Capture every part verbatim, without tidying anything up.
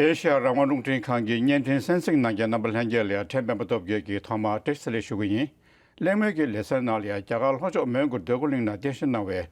ཨེ་ཤ་ཡ་རང་དབང་རླུང་འཕྲིན་ཁང་གི་བརྙན་འཕྲིན་གསན་གཟིགས་གནང་མཁན་རྣམ་པ་ལྷན་རྒྱས་ལ་ཡང་ཕྲན་སྤེན་པ་སྟོབས་རྒྱལ་གྱིས་ཐོག་མར་བཀྲ་ཤིས་བདེ་ལེགས་ཞུ་གི་ཡིན། གླེང་མོལ་གྱི་ལེ་ཚན་ནང་ལ་ཡང་རྒྱ་གར་ལྷོ་ཕྱོགས་མོན་གྷོ་འདོད་རྒུ་གླིང་ནང་རྟེན་གཞི་གནང་བའི་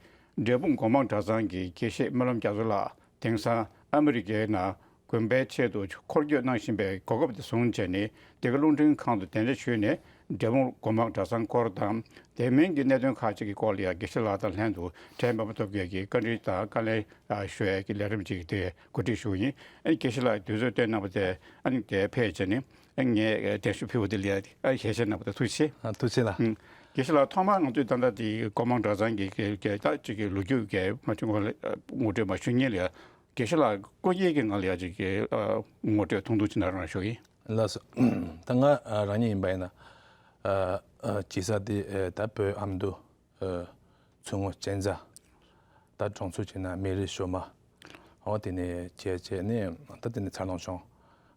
འབྲས་སྤུངས་སྒོ་མང་གྲྭ་ཚང་གི་དགེ་བཤེས་སྨོན་ལམ་རྒྱ་མཚོ་ལགས་དེང་སང་ཨ་མི་རི་ཀའི་ནང་དགོན་པའི་ཆེད་དུ་འཁོར་སྐྱོད་གནང་བཞིན་པའི་གོ་སྐབས་དེ་བཟུང་བྱས་ནས་འདི་ག་རླུང་འཕྲིན་ཁང་དུ་གདན་འདྲེན་ཞུས་ནས་འབྲས་སྤུངས་སྒོ་མང་གྲྭ་ཚང་སྐོར་དང་དེ་མིན་གྱི་གནད་དོན་ཁག་ཅིག་གི་སྐོར་ལ་ཡང་དགེ་བཤེས་ལགས་དང་ལྷན་དུ་ཕྲན་སྤེན་པ་སྟོབས་རྒྱལ་གྱིས་བཀའ་འདྲི་དང་བཀའ་ལན་ཞུ་ཡས་ཀྱི་ལས་རིམ་ཅིག་དེ་གོ་སྒྲིག་ཞུ་གི་ཡིན། ཨ་ནི་དགེ་བཤེས་ལགས་དུས་ཚོད་བཏོན་གནང་བ་དེ་ཨ་ནི་དེ་ཕེབས་བྱས་ནས་ཨ་ནི་ངས་གདན་ཞུ་ཕུལ་བ་དེ་ལ་ཡང་ཨ་ཞལ་བཞེས་གནང་བ་དེ་ཐུགས་རྗེ་ཆེ། ཨ་ཐུགས་རྗེ་ཆེ་ལགས། ཨུམ། དགེ་བཤེས་ལགས་ཐོག་མར་ང་ཚོས་ད་ལྟ་དེ་སྒོ་མང་གྲྭ་ཚང་གི་གི་གི་ད་ཅིག་གི་ལོ་རྒྱུས་ཀྱི་མ་ཅིག་ངོ་ལ་ངོ་སྤྲོད་མ་ཞུ་སྔོན་ལ་ཡང་དགེ་བཤེས་ལགས་སྐུ་སྐྱེ་གི་ངང་ལ་ཡང་ཅིག་གི་ཨ་ངོ་སྤྲོད་ཐུང་ཐུང་ཅིག་གནང་རོགས་ཞུ་གི་ཡིན། ལགས་སོ། ད་ང་ཨ་རང་ཉིད་ཡིན་པ་ཡིན་ན་ཨ་ཨ་སྐྱེས་ས་དེ་ཨ་ད་བོད་ཨ་མདོ། ཨ་མཚོ་སྔོན་གཅན་ཚ། ད་གྲོང་ཚོ་བྱས་ན་སྨན་རི་ཞོལ་མ། འོ་དེ་ནས་བྱས་བྱས་ནས་ད་དེ་ནས་འཚར་ལོངས་བྱུང་།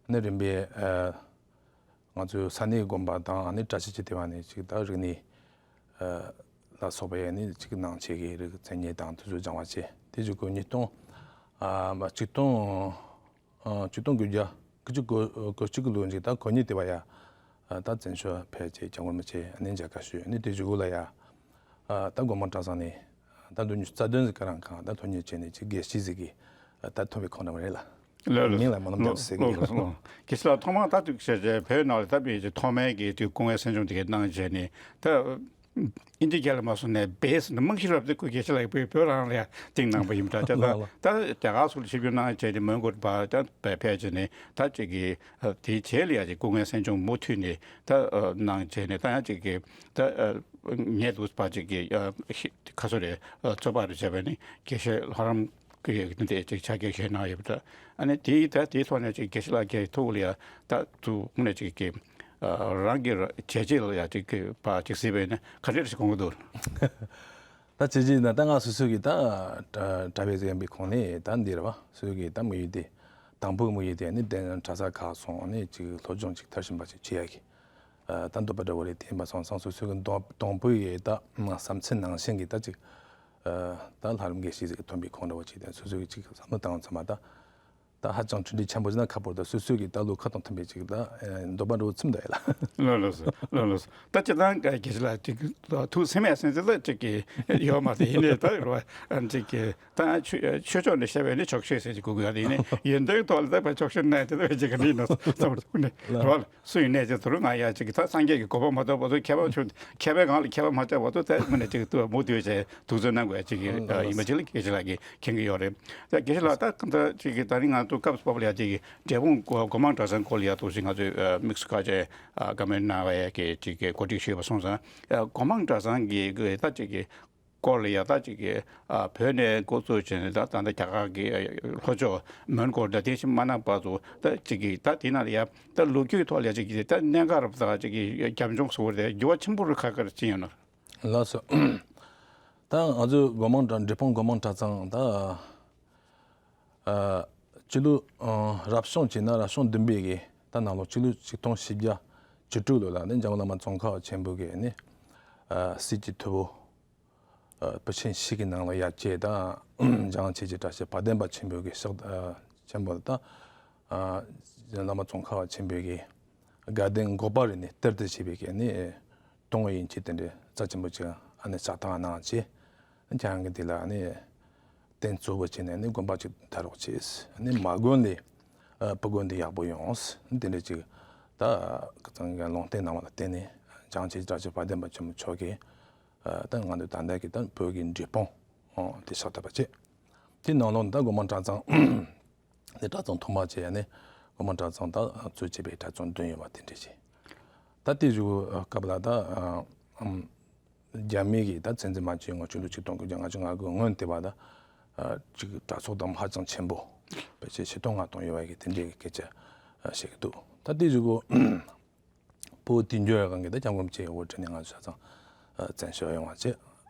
ནི་རིམ་པས་ཨ་ང་ཚོའི་ས་གནས་དགོན་པ་དང་ནི་བཀྲ་ཤིས་ཀྱི་ལྟེ་བ་ནས་ཅིག་ད་རིག་གནས་ཨ་ལ་སོགས་པའི་ནི་ཅིག་ནང་ཆོས་ཀྱི་རིགས་མཚན་ཉིད་དང་དེ་ཚོ་སྦྱང་བ་བྱས། དེ་བཞིན་སྒོ་ཉིས་སྟོང་ཨ་མ་ཆིག་སྟོང་། ཨ་ཆིག་སྟོང་དགུ་བརྒྱ་དགུ་བཅུ་གོ་གོ་གཅིག་གི་ལོ་ནས་ད་གོ་གཉིས་དེ་བ་ཡ། ཨ་ད་བཙན་བྱོལ་ཕེབས་བྱས་སྐྱབས་མགོན་རིན་པོ་ཆེ་ཨ་ནི་མཇལ་ཁ་ཞུས། ཨ་ནི་དེ་བཞུགས་གུ་ལ་ཡ། ཨ་ད་སྒོ་མང་གྲྭ་ཚང་ནས་ད་དུང་ཉི་ཤུ་རྩ་བདུན་ཟིག་ག་རང་གང་ད་ཐོན་ཉེ་བྱས་ནས་ཅིག་དགེ་བཤེས་ཟིག་གི་ཨ་ད་ཐོན་པའི་ཁོངས་འདྲ་བ་རེད་ལ། ལགས་ལགས་མིང་ལ་སྨོན་ལམ་རྒྱ་མཚོ་ཟེར་གི་ཡོད། ལགས་ལགས། དགེ་བཤེས་ལགས་ཐོག་མར་ད་དུང་བཤད་བྱས་བོད་ནང་ལ་ད་བོད་ཀྱི་ཐོག་མའི་གི་དུས་སྐུ་ངལ་གསན་སྦྱོང་དེ་ག་གནང་བྱས་ནས་ད། ཨིན་ཇི་རྒྱལ་ལ་མ་སོང་ནས་བེས་ནི་རྨང་གཞི་རབ་དེ་ཁོ་དགེ་བཤེས་ལགས་ཀྱིས་བོད་རང་ལ་ཡང་བཏིང་གནང་པ་ཡིན་པ་འདྲ། ད་ལགས་ལགས། ད་རྒྱ་གར་སོགས་ལ་ཆིབས་བསྒྱུར་གནང་བྱས་ཏེ་མོན་གྷོར་ཕར་ད་བས་ཕེབས་བྱས་ནས་ད་ཅིག་གི་དེའི་རྗེས་ལ་ཡང་ཅིག་སྐུ་ངལ་གསན་སྦྱོང་མུ་མཐུད་ནས་ད་གནང་བྱས་ནས་ད་ཡང་ཅིག་གི་ད་ངས་འདུག་པ་ཅིག་གི་ཁ་སོ་རེ་རྩོད་པ་རེ་བྱས་པས་ནི་དགེ་བཤེས་ལྷ་རམས་ཀྱི་འདི་ཅིག་ཕྱག་འཁྱེར་བཞེས་གནང་ཡོད་པ་འདྲ། ཨ་ནི་དེའི་ད་དེའི་ཐོག་ནས་ཅིག་དགེ་བཤེས་ལགས་ཀྱི་ཐུགས་ལ་ཡང་ད་དུ་དངོས་གནས་ཅིག་གི་ཨ་རང་གི་བྱས་རྗེས་ལ་ཡང་ཅིག་གི་པ་ཅིག་གཟིགས་པས་ན་ག་འདྲ་ཞིག་དགོངས་ཀྱི་འདུག་ད་བྱས་རྗེས་ན་ད་ང་སོ་སོ་གི་ད་གྲྭ་པའི་ཟེར་ཡང་པའི་ཁོངས་ནས་ད་འདི་རེད་བ། སོ་སོ་གི་ད་དམིགས་ཡུལ་དེ་དང་པོའི་དམིགས་ཡུལ་དེ་ནི་གདན་གྲྭ་ས་ཁག་སོང་ནས་ཅིག་སློབ་སྦྱོང་ཅིག་མཐར་ཕྱིན་པ་ཅིག་བྱེད་ཡ་གི་ད་འདོད་པ་འདྲ་བོ་རེད། དེ་ཡིན་པ་སོང་ཙང་སོ་སོ་གི་དང་དང་པོའི་ད་བསམ་ཚུལ་ནང་བཞིན་གི་ད་ཅིག་ད་ལྷ་རམས་དགེ་བཤེས་ཟིག་གི་ཐོན་པའི་ཁོངས་འདྲ་བོ་ཅིག་དང་སོ་སོ་གི་ཅིག་བསམ་བློ་བཏང་ཚང་མ་ད། ད་ཧ་ཅང་གྲུབ་འབྲས་ཆེན་པོ་ཞིག་ན་ཁ་པོར་ད་སོ་སོའི་གི་ད་ལོ་ཁ་དང་མཐུན་པའི་ཅིག་ད་འདོད་པ་འགྲོ་ཚིམ་ད་ཡ་ལ། ལགས་ལགས་སོ་ལགས་ལགས་སོ། ད་སྤྱིར་བཏང་དགེ་བཤེས་ལགས་ཅིག་ཐུགས་སེམས་ཡ་སེམས་ཚེ་ལ་ཅིག་གི་ཡོད་མ་རེད། ཡིན་ནའི་ད་རོ་ཅིག་གི་ད་ཆོས་ཆོས་ཕྱོགས་ནས་བཤད་པའི་ནི་ཆོག་ཤེས་ཟེར་ཅིག་གོ་དགོས་ཡ་དེ་ཡིན་ནའི་ཡོན་ཏན་ཐོག་ལ་ད་ཕར་ཆོག་ཤེས་གནང་དེ་ད་ཅིག་ག་ནི་ཡིན་ན་བསམ་བློ་ནས་རོ། སུ་ཡིན་ནས་ཅིག་དུ་རུ་ང་ཡ་ཅིག་ད་སངས་རྒྱས་ཀྱི་གོ་འཕང་མ་ཐོབ་བར་དུ་མཁས་པ་ཆུ་མཁས་པའི་ངང་ལ་མཁས་པ་མ་ཆགས་བར་དུ་ད་དངོས་གནས་ཅིག་ཏུ་མུ་མཐུད་བྱས་ཐུགས་བརྩོན་གནང་དགོས་ཡ་ཅིག་ཡིན་པ་ཅིག་ལ་དགེ་བཤེས་ལགས་ཀྱིས་མཁྱེན་གྱི་ཡོད་རེད། ད་དགེ་བཤེས་ལགས་ད་གང་ལྟར་ཅིག་གི་ད་ནི་ང་ཚོ་སྐབས་སུ་བབས་ལ་ཡ་ཅིག་གི་འབྲས་སྤུངས་སྒོ་སྒོ་མང་གྲྭ་ཚང་སྐོར་ལ་ཡ་ཏོག་ཙམ་ང་ཚོས་དམིགས་སུ་བཀར་བྱས་བཀའ་མོལ་གནང་བ་ཡ་གི་ཅིག་གི་གོ་སྒྲིག་ཞུས་པ་སོང་ཙང་སྒོ་མང་གྲྭ་ཚང་གི་ད་ཅིག་གི་སྐོར་ལ་ཡ་ད་ཅིག་གི་ཨ་བོད་ནས་འགོ་བཙུགས་བྱས་ནས་ད་ད་ལྟ་རྒྱ་གར་གི་ལྷོ་ཕྱོགས་མོན་གྷོ་ལ་གདན་ཞུ་མ་གནང་བར་དུ་ད་ཅིག་གི་ད་དེ་ནང་ལ་ཡ་ད་ལོ་རྒྱུས་ཐོག་ལ་ཡ་ཅིག་གི་ད་གནད་འགག་རབ་ད་ཅིག་གི་རྒྱབ་ལྗོངས་སུ་བར་དེ་འགྱུར་བ་ཆེན་པོ་རུ་ཁ་ཁར་ཕྱིན་ཡོད་ན། ལགས་སོ། ད་ང་ཚོའི་སྒོ་མང་གྲྭ་འབྲས་སྤུངས་སྒོ་མང་གྲྭ་ཚང་ད་ཨ་སྤྱི་ལོ་ཨ་རབ་བྱུང་བྱས་ན་རབ་བྱུང་བདུན་པའི་གི་ད་ནང་ལོ་སྤྱི་ལོ་ཆིག་སྟོང་བཞི་བརྒྱ་བཅུ་དྲུག་ལོ་ལ་ནི་འཇམ་མགོན་བླ་མ་ཙོང་ཁ་པ་ཆེན་པོ་གིས་ནི་ཨ་སྲིད་ཀྱི་ཐུ་བོ་ཨ་བུ་ཆེན་བཞི་གི་ནང་ལ་ཡར་སྐྱེས་ད་འཇང་ཆོས་ཀྱི་གྲགས་ཆེན་བ་དན་པ་ཆེན་པོ་གི་ཕྱག་ཨ་ཆེན་པོ་ད་ཨ་བླ་མ་ཙོང་ཁ་པ་ཆེན་པོ་གི་དགའ་ལྡན་འགོག་པ་རི་ནས་གཏེར་དུ་བྱས་པའི་གི་ནི་དུང་བ་ཡན་ཆད་དེ་འདྲའི་རྩ་ཆེན་པོ་ཅིག་ཨ་ནི་ཕྱག་བཏང་གནང་བྱས། ཁྱེད་རང་གི་དེ་ལ་ནི་རྟེན་གཙོ་བོ་བྱས་ནས་ནི་དགོན་པ་ཅིག་མཐའ་རོགས་བྱས། ནི་མ་དགོན་ལས་ཨ་བུ་དགོན་དེ་ཡག་པོ་ཡོང་། དེ་འདྲ་ཅིག་ད་ཁ་སང་གི་ལུང་བསྟན་གནང་བ་ལ་བརྟེན་ནས་འཇང་ཆོས་ཀྱི་གྲགས་ཆེན་བ་དན་པ་ཆེན་པོ་མཆོག་གིས་ཨ་ད་ང་ཚོ་ད་ལྟ་གི་ད་བོད་ཀྱི་འབྲས་སྤུངས་ཨ་དེ་ཕྱག་བཏབ་པ་བྱས། དེ་ནང་ལོགས་ནས་ད་སྒོ་མང་གྲྭ་ཚང་། དེ་གྲྭ་ཚང་ཐོག་མ་བྱས་ཡ་ནི་སྒོ་མང་གྲྭ་ཚང་ད་གཙོས་བྱས་པའི་གྲྭ་ཚང་བདུན་ཡོད་པ་དེ་འདྲ་བྱས། ད་དེ་བཞུགས་སྐབས་ལ་ད་ཨམ་རྒྱ་མི་གིས་ད་བཙན་འཛུལ་མ་བྱས་སྔོན་ཕྱི་ལོ་ཆིག་སྟོང་དགུ་བརྒྱ་ལྔ་བཅུ་ང་དགུ་སྔོན་དེ་བ་ད་ཨ་ཅིག་གྲྭ་ཚོགས་དང་ཧ་ཅང་ཆེན་པོ་ཕལ་ཆེར་ཆིག་སྟོང་ལྔ་སྟོང་ཡོད་པ་གི་དེ་འདྲའི་གི་སྐད་ཆ་ཨ་བཤད་ཀྱི་འདུག་ད་དེ་བཞུགས་སྐབས། བོད་དུས་འགྱུར་བའི་སྒང་གི་ད་སྐྱབས་མགོན་རིན་པོ་ཆེ་དབུ་ཁྲིད་ནས་ང་ཚོ་ཆ་ཚང་བཙན་བྱོལ་ཡོང་བ་བྱས།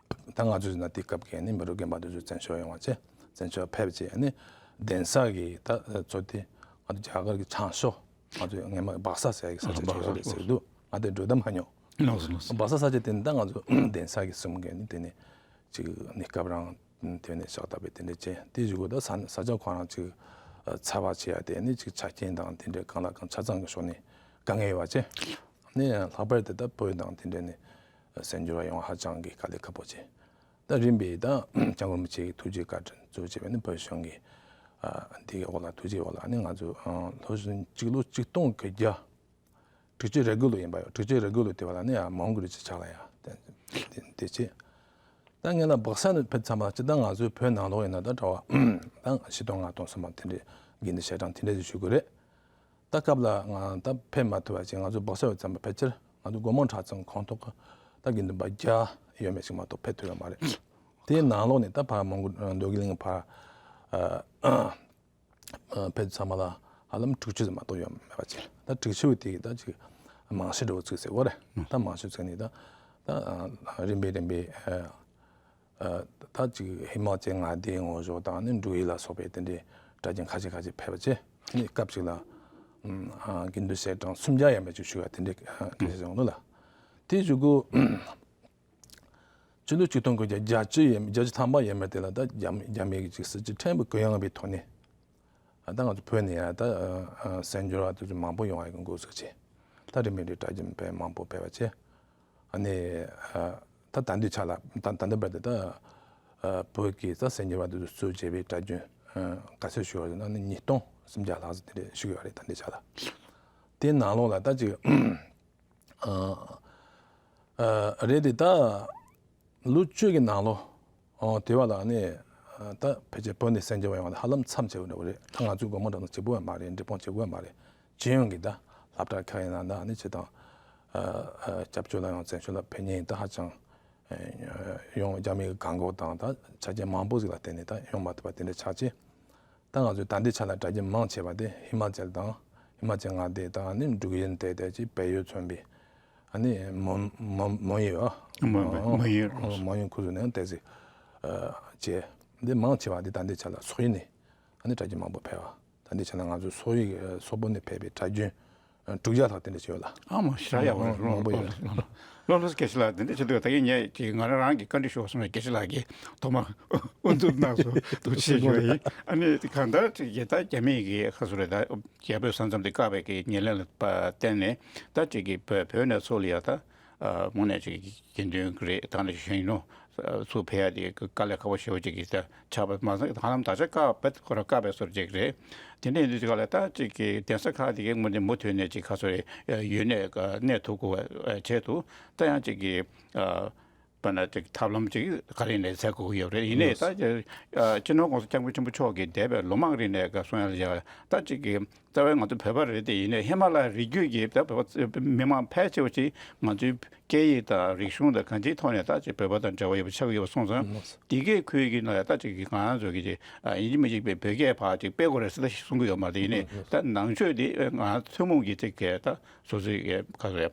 ད་ང་ཚོ་ཡིན་ན་དེ་སྐབས་ཀྱི་ནི་མི་རབས་རྒན་པ་དེ་ཚོ་བཙན་བྱོལ་ཡོང་བ་བྱས། བཙན་བྱོལ་ཕེབས་བྱས་ནི་གདན་ས་གི་ད་ཚོ་དེ་ང་ཚོ་རྒྱ་གར་གྱི་བྱང་ཕྱོགས་ང་ཚོ་སྔས་མ་སྦག་ས་ཟེར་ཡ་གི་ས་ཆ་ཅིག་ཡོད་རེད་ཟེར་གྱི་འདུག་ང་དེ་འགྲོ་ད་མ་མྱོང་། ལགས་སོ་ལགས་སོ། སྦག་ས་ས་ཆ་དེ་ནི་ད་ང་ཚོ་གདན་ས་གི་གསུམ་གི་ནི་དེ་ནི་ཅིག་གནས་སྐབས་རང་དེ་ནས་ཕྱག་བཏབ་པའི་དེ་འདྲ་བྱས། དེ་བཞུགས་སྐབས་ད་ས་ས་ཆ་ཁོ་རང་ཅིག་ འཚར་བ་བྱེད་ཡ་དེ་ནི་ཅིག་ཆ་རྐྱེན་དང་དེ་འདྲའི་གང་ལ་གང་ཆ་ཚང་གི་ཕྱོགས་ནས་དཀའ་ངལ་ཡོད་པ་བྱས། ནི་ལྷག་པར་དུ་ད་བོད་དང་དེ་འདྲ་ནས་གསར་འབྱོར་བ་ཡོང་བ་ཧ་ཅང་གི་དཀའ་ལས་ཁག་པོ་བྱས། ད་རིམ་པས་ད་སྐྱབས་མགོན་རིན་པོ་ཆེ་གི་ཐུགས་རྗེ་བཀའ་དྲིན་གཙོ་བྱས་པའི་ནི་བོད་གཞུང་གི་ཨ་འདི་གི་འོག་ལ་ཐུགས་རྗེ་འོག་ལ་ནི་ང་ཚོ་ཨ་ལོ་གཅིག་ལོ་གཅིག་སྟོང་དགུ་བརྒྱ་དྲུག་ཅུ་རེ་དགུ་ལོ་ཡིན་པ་ཡོད། དྲུག་ཅུ་རེ་དགུ་ལོ་དེ་བ་ལ་ནི་ཡང་མོན་གྷོ་རུ་ཅིག་ཆགས་ལ་ཡང་དེ་དེ་བྱས། ད་ངས་ལ་སྦག་ས་ནས་ཕེབས་ཚར་མ་ཅི་ད་ང་ཚོའི་བོད་ནང་ལོགས་ཡིན་ན་ད་གྲྭ་པ་ད་བཞི་སྟོང་ལྔ་སྟོང་ཙམ་པ་དེ་འདྲའི་དགེ་འདུན་ཞལ་གྲངས་དེ་འདྲ་ཞིག་ཞུ་དགོས་རེད། ད་སྐབས་ལ་ང་ད་ཕེབས་མ་ཐུབ་པ་ཅིག་ང་ཚོ་སྦག་ས་ཡོད་ཙམ་པ་ཕལ་ཆེར་ང་ཚོ་སྒོ་མང་གྲྭ་ཚང་ཁོངས་གཏོགས་ད་དགེ་འདུན་པ་བརྒྱ་ཡོད་མེད་ཅིག་མ་གཏོགས་ཕེབས་ཐུབ་ཡོད་མ་རེད། དེའི་ནང་ལོགས་ནས་ད་ཕར་མོན་གྷོ་མདོ་དགེ་གླིང་ཕར་ཨ། ཕེབས་ཚང་མ་ལ་ཧ་ལམ་དྲུག་ཅུ་ཙམ་མ་གཏོགས་ཡོད་མེད་པ་ཅིག་ད་དྲུག་ཅུ་དེ་ད་ཅིག་རྨང་གཞི་འདྲ་བོ་བཙུགས་ཟེར་བ་རེད། ད་རྨང་གཞི་བཙུགས་ནས་ད་ད་རིམ་པས་རིམ་པས་ད་ཅིག་ཧི་མ་ཅལ་མངའ་སྡེའི་ངོ་ཕྱོགས་དང་ནི་འབྲུག་ཡུལ་ལ་སོགས་པའི་དེ་འདྲའི་གྲྭ་རྒྱུན་ཁ་ཤས་ཁ་ཤས་ཕེབས་པ་བྱས་ནི་སྐབས་ཅིག་ལ་དགེ་འདུན་ཞལ་གྲངས་སུམ་བརྒྱ་ཡས་མས་ཅིག་ཞུ་བ་དེ་འདྲའི་སྐད་ཆ་བྱུང་འདུག་ལ། དེ་ཞུ་གུ། ཕྱི་ལོ་ཆིག་སྟོང་དགུ་བརྒྱ་བརྒྱད་ཅུ་ཡས་བརྒྱད་ཅུ་ཐམ་པ་ཡས་མས་དེ་ལ་ད་རྒྱ་རྒྱ་མི་གི་ཅིག་སྲིད་ཇུས་ཕྲན་བུ་གུ་ཡངས་པའི་ཐོག་ནས་ད་ང་ཚོ་བོད་ནས་ཡང་ད་གསར་འབྱོར་བ་དེ་ཚོ་མང་པོ་ཡོང་བ་གི་འགོ་ཚུགས་བྱས། ད་རིམ་པས་རིམ་པས་གྲྭ་རྒྱུན་དཔེ་མང་པོ་ཕེབས་པ་བྱས། ཨ་ནི་ད་ད་ལྟའི་ཆ་ལ་ད་ད་ལྟ་བར་དུ་ད་བོད་ཀྱི་ད་གསར་འབྱོར་བ་དེ་ཚོ་གཙོ་བྱས་པའི་གྲྭ་རྒྱུན་ག་ཚོད་ཞུ་བ་ཡིན་ན་ནི་ཉིས་སྟོང་སུམ་བརྒྱ་ལྷག་ཙམ་དེ་འདྲ་ཞུ་གི་ཡོད་རེད། ད་ལྟའི་ཆ་ལ་དེའི་ནང་ལོགས་ལ་ད་ཅིག་ཨ་ཨ་རེད་དེ་ད་ལོ་བཅུ་གི་ནང་ལོགས་ཨོ་དེ་བ་ལ་ནི་ཨ་ད་ཕལ་ཆེར་བོད་ནས་གསར་འབྱོར་བ་ཡོང་བ་ཧ་ལམ་མཚམས་ཆད་པ་འདྲ་བོ་རེད། ད་ང་ཚོའི་སྒོ་མང་གྲྭ་ཚང་གཅིག་པུ་བ་མ་རེད། འབྲས་སྤུངས་གཅིག་པུ་བ་མ་རེད། སྤྱི་ཡོངས་ཀྱི་ད་སློབ་གྲྭ་ཁག་ཡིན་ན་ད་ནི་སྤྱི་དང་ཨ་ཨ་སྐྱབས་བཅོལ་ལ་ཡང་བཙན་བྱོལ་ལ་ཕེབས་མཁན་ད་ཧ་ཅང་ཡོང་རྒྱ་མིའི་གི་གང་གོ་དང་ད་ཆ་རྐྱེན་མང་པོ་ཞིག་ལ་བརྟེན་ནས་ད་ཡོང་མ་ཐུབ་པ་དེ་འདྲ་ཆགས་ཀྱི། ད་ང་ཚོས་ད་ལྟའི་ཆ་ལ་གྲྭ་རྒྱུན་མང་ཆེ་བ་དེ་ཧི་མ་ཅལ་དང་ཧི་མ་ཅལ་མངའ་སྡེ་དང་ནི་འབྲུག་ཡུལ་དེ་དེ་ཅིག་བལ་ཡུལ་མཚོན་པའི་ཨ་ནི་མོན་མོན་མོན་ཡུལ་ཨ་མོན་མོན་ཡུལ་མོན་ཡུལ་ཁུལ་ཚོ་ནས་དེ་ཅིག་བྱས། འདི་མང་ཆེ་བ་འདི་ད་ལྟའི་ཆ་ལ་སོག་ཡུལ་ནས་ཨ་ནི་གྲྭ་རྒྱུན་མང་པོ་ཕེབས་པ། ད་ལྟའི་ཆ་ལ་ང་ཚོ་སོག་ཡུལ་སོག་པོ་ནས་ཕེབས་པའི་གྲྭ་རྒྱུན་དྲུག་བརྒྱ་ལྷག་དེ་འདྲ་ཞིག་ཡོད་ལ། ཨ་མ་ཞེ་དྲག་ཡག་པོ་རེད། མང་པོ་ཡོད་རེད། ལོ་ལོ་སྐད་ཆ་ལ་དེ་འདྲ་བྱེད་དུས་ད་གིན་ངས་ཀྱི་ང་རང་རང་གི་བཀའ་འདྲི་ཞུ་བ་སོང་བའི་སྐད་ཆ་ལ་གི་ཐོག་མ་ཨུ་ཚུགས་གནང་སོང་། ཐུགས་རྗེ་ཆེ་ཞུ་བ་ཡིན། ཨ་ནི་གང་ལྟར་ཅིག་ཡེ་ད་རྒྱ་མིའི་གི་ཁ་སོ་རེད། ད་རྒྱ་བོད་ས་མཚམས་དེ་བཀག་པའི་གི་ཉེར་ལེན་ལ་བརྟེན་ནས་ད་ཅིག་གི་བོད་བོད་ནས་ཚུར་ལ་ཡ་ད་མོ་ནས་ཅིག་དགེ་འདུན་རེད། ད་ནས་གཞོན་ནུ་ཚུར་ཕེབས་ཡ་དེ་དཀའ་ལས་ཁག་པོ་ཞེ་པོ་ཅིག་གི་ད་ཆགས་པ་མ་ཟད་ཧ་ལམ་ད་ཆ་བཀག་པ་ཁོ་རང་བཀག་པའི་བཟོ་འདྲ་ཅིག་རེད། དེ་འདྲ་ཡིན་དུས་ཀ་ལ་ད་ཅིག་གི་གདན་ས་ཁག་དེ་གའི་ངོས་ནས་མུ་མཐུད་ནས་ཅིག་ཁ་སོ་རེ་ཡུན་གནས་གནས་ཐུབ་དགོས་པའི་ཆེད་དུ་ད་ཡང་ཅིག་གི་དཔེར་ན་ཅིག་ཐབས་ལམ་ཅིག་ག་རེ་ནས་འཚོལ་དགོས་ཀྱི་ཡོད་རེད། ཡིན་ནའི་ད་སྤྱི་ནོར་༸གོང་ས་༸སྐྱབས་མགོན་ཆེན་པོ་མཆོག་གིས་འདས་པའི་ལོ་མང་རིང་ནས་ག་གསུང་ཡ་ལ་ཡ་ད་ཅིག་གི་རྩ་བའི་ང་ཚོ་བོད་པ་རེད་དེ། ཡིན་ནའི་ཧི་མ་ལ་ཡའི་རི་རྒྱུད་ཀྱི་ད་བོད་པ་མི་མང་ཕལ་ཆེ་བ་ཅིག་ང་ཚོའི་སྐད་ཡིག་དང་རིག་གཞུང་དང་གང་ཅིའི་ཐོག་ནས་ད་ཅིག་བོད་པ་དང་འབྲེལ་བ་ཡོད་པ་ཆགས་ཀྱི་ཡོད་པ་སོང་ཙང་། དེ་གའི་ཁུལ་གྱི་ནང་ལ་ད་ཅིག་གི་ང་རང་ཚོ་གི་ཅིག་ཡིན་གཅིག་མིན་གཅིག་པའི་བོད་སྐད་ཕར་ཅིག་སྤེལ་དགོས་རེད་ཟེར་ད་གསུང་གི་ཡོད་མ་རེད། ཡིན་ནའི་ད་ནང་ཆོས་དེ་ང་ཐུན་མོང་གི་ཅིག་གི་ད་སོ་སོའི་གི་ག་རེ་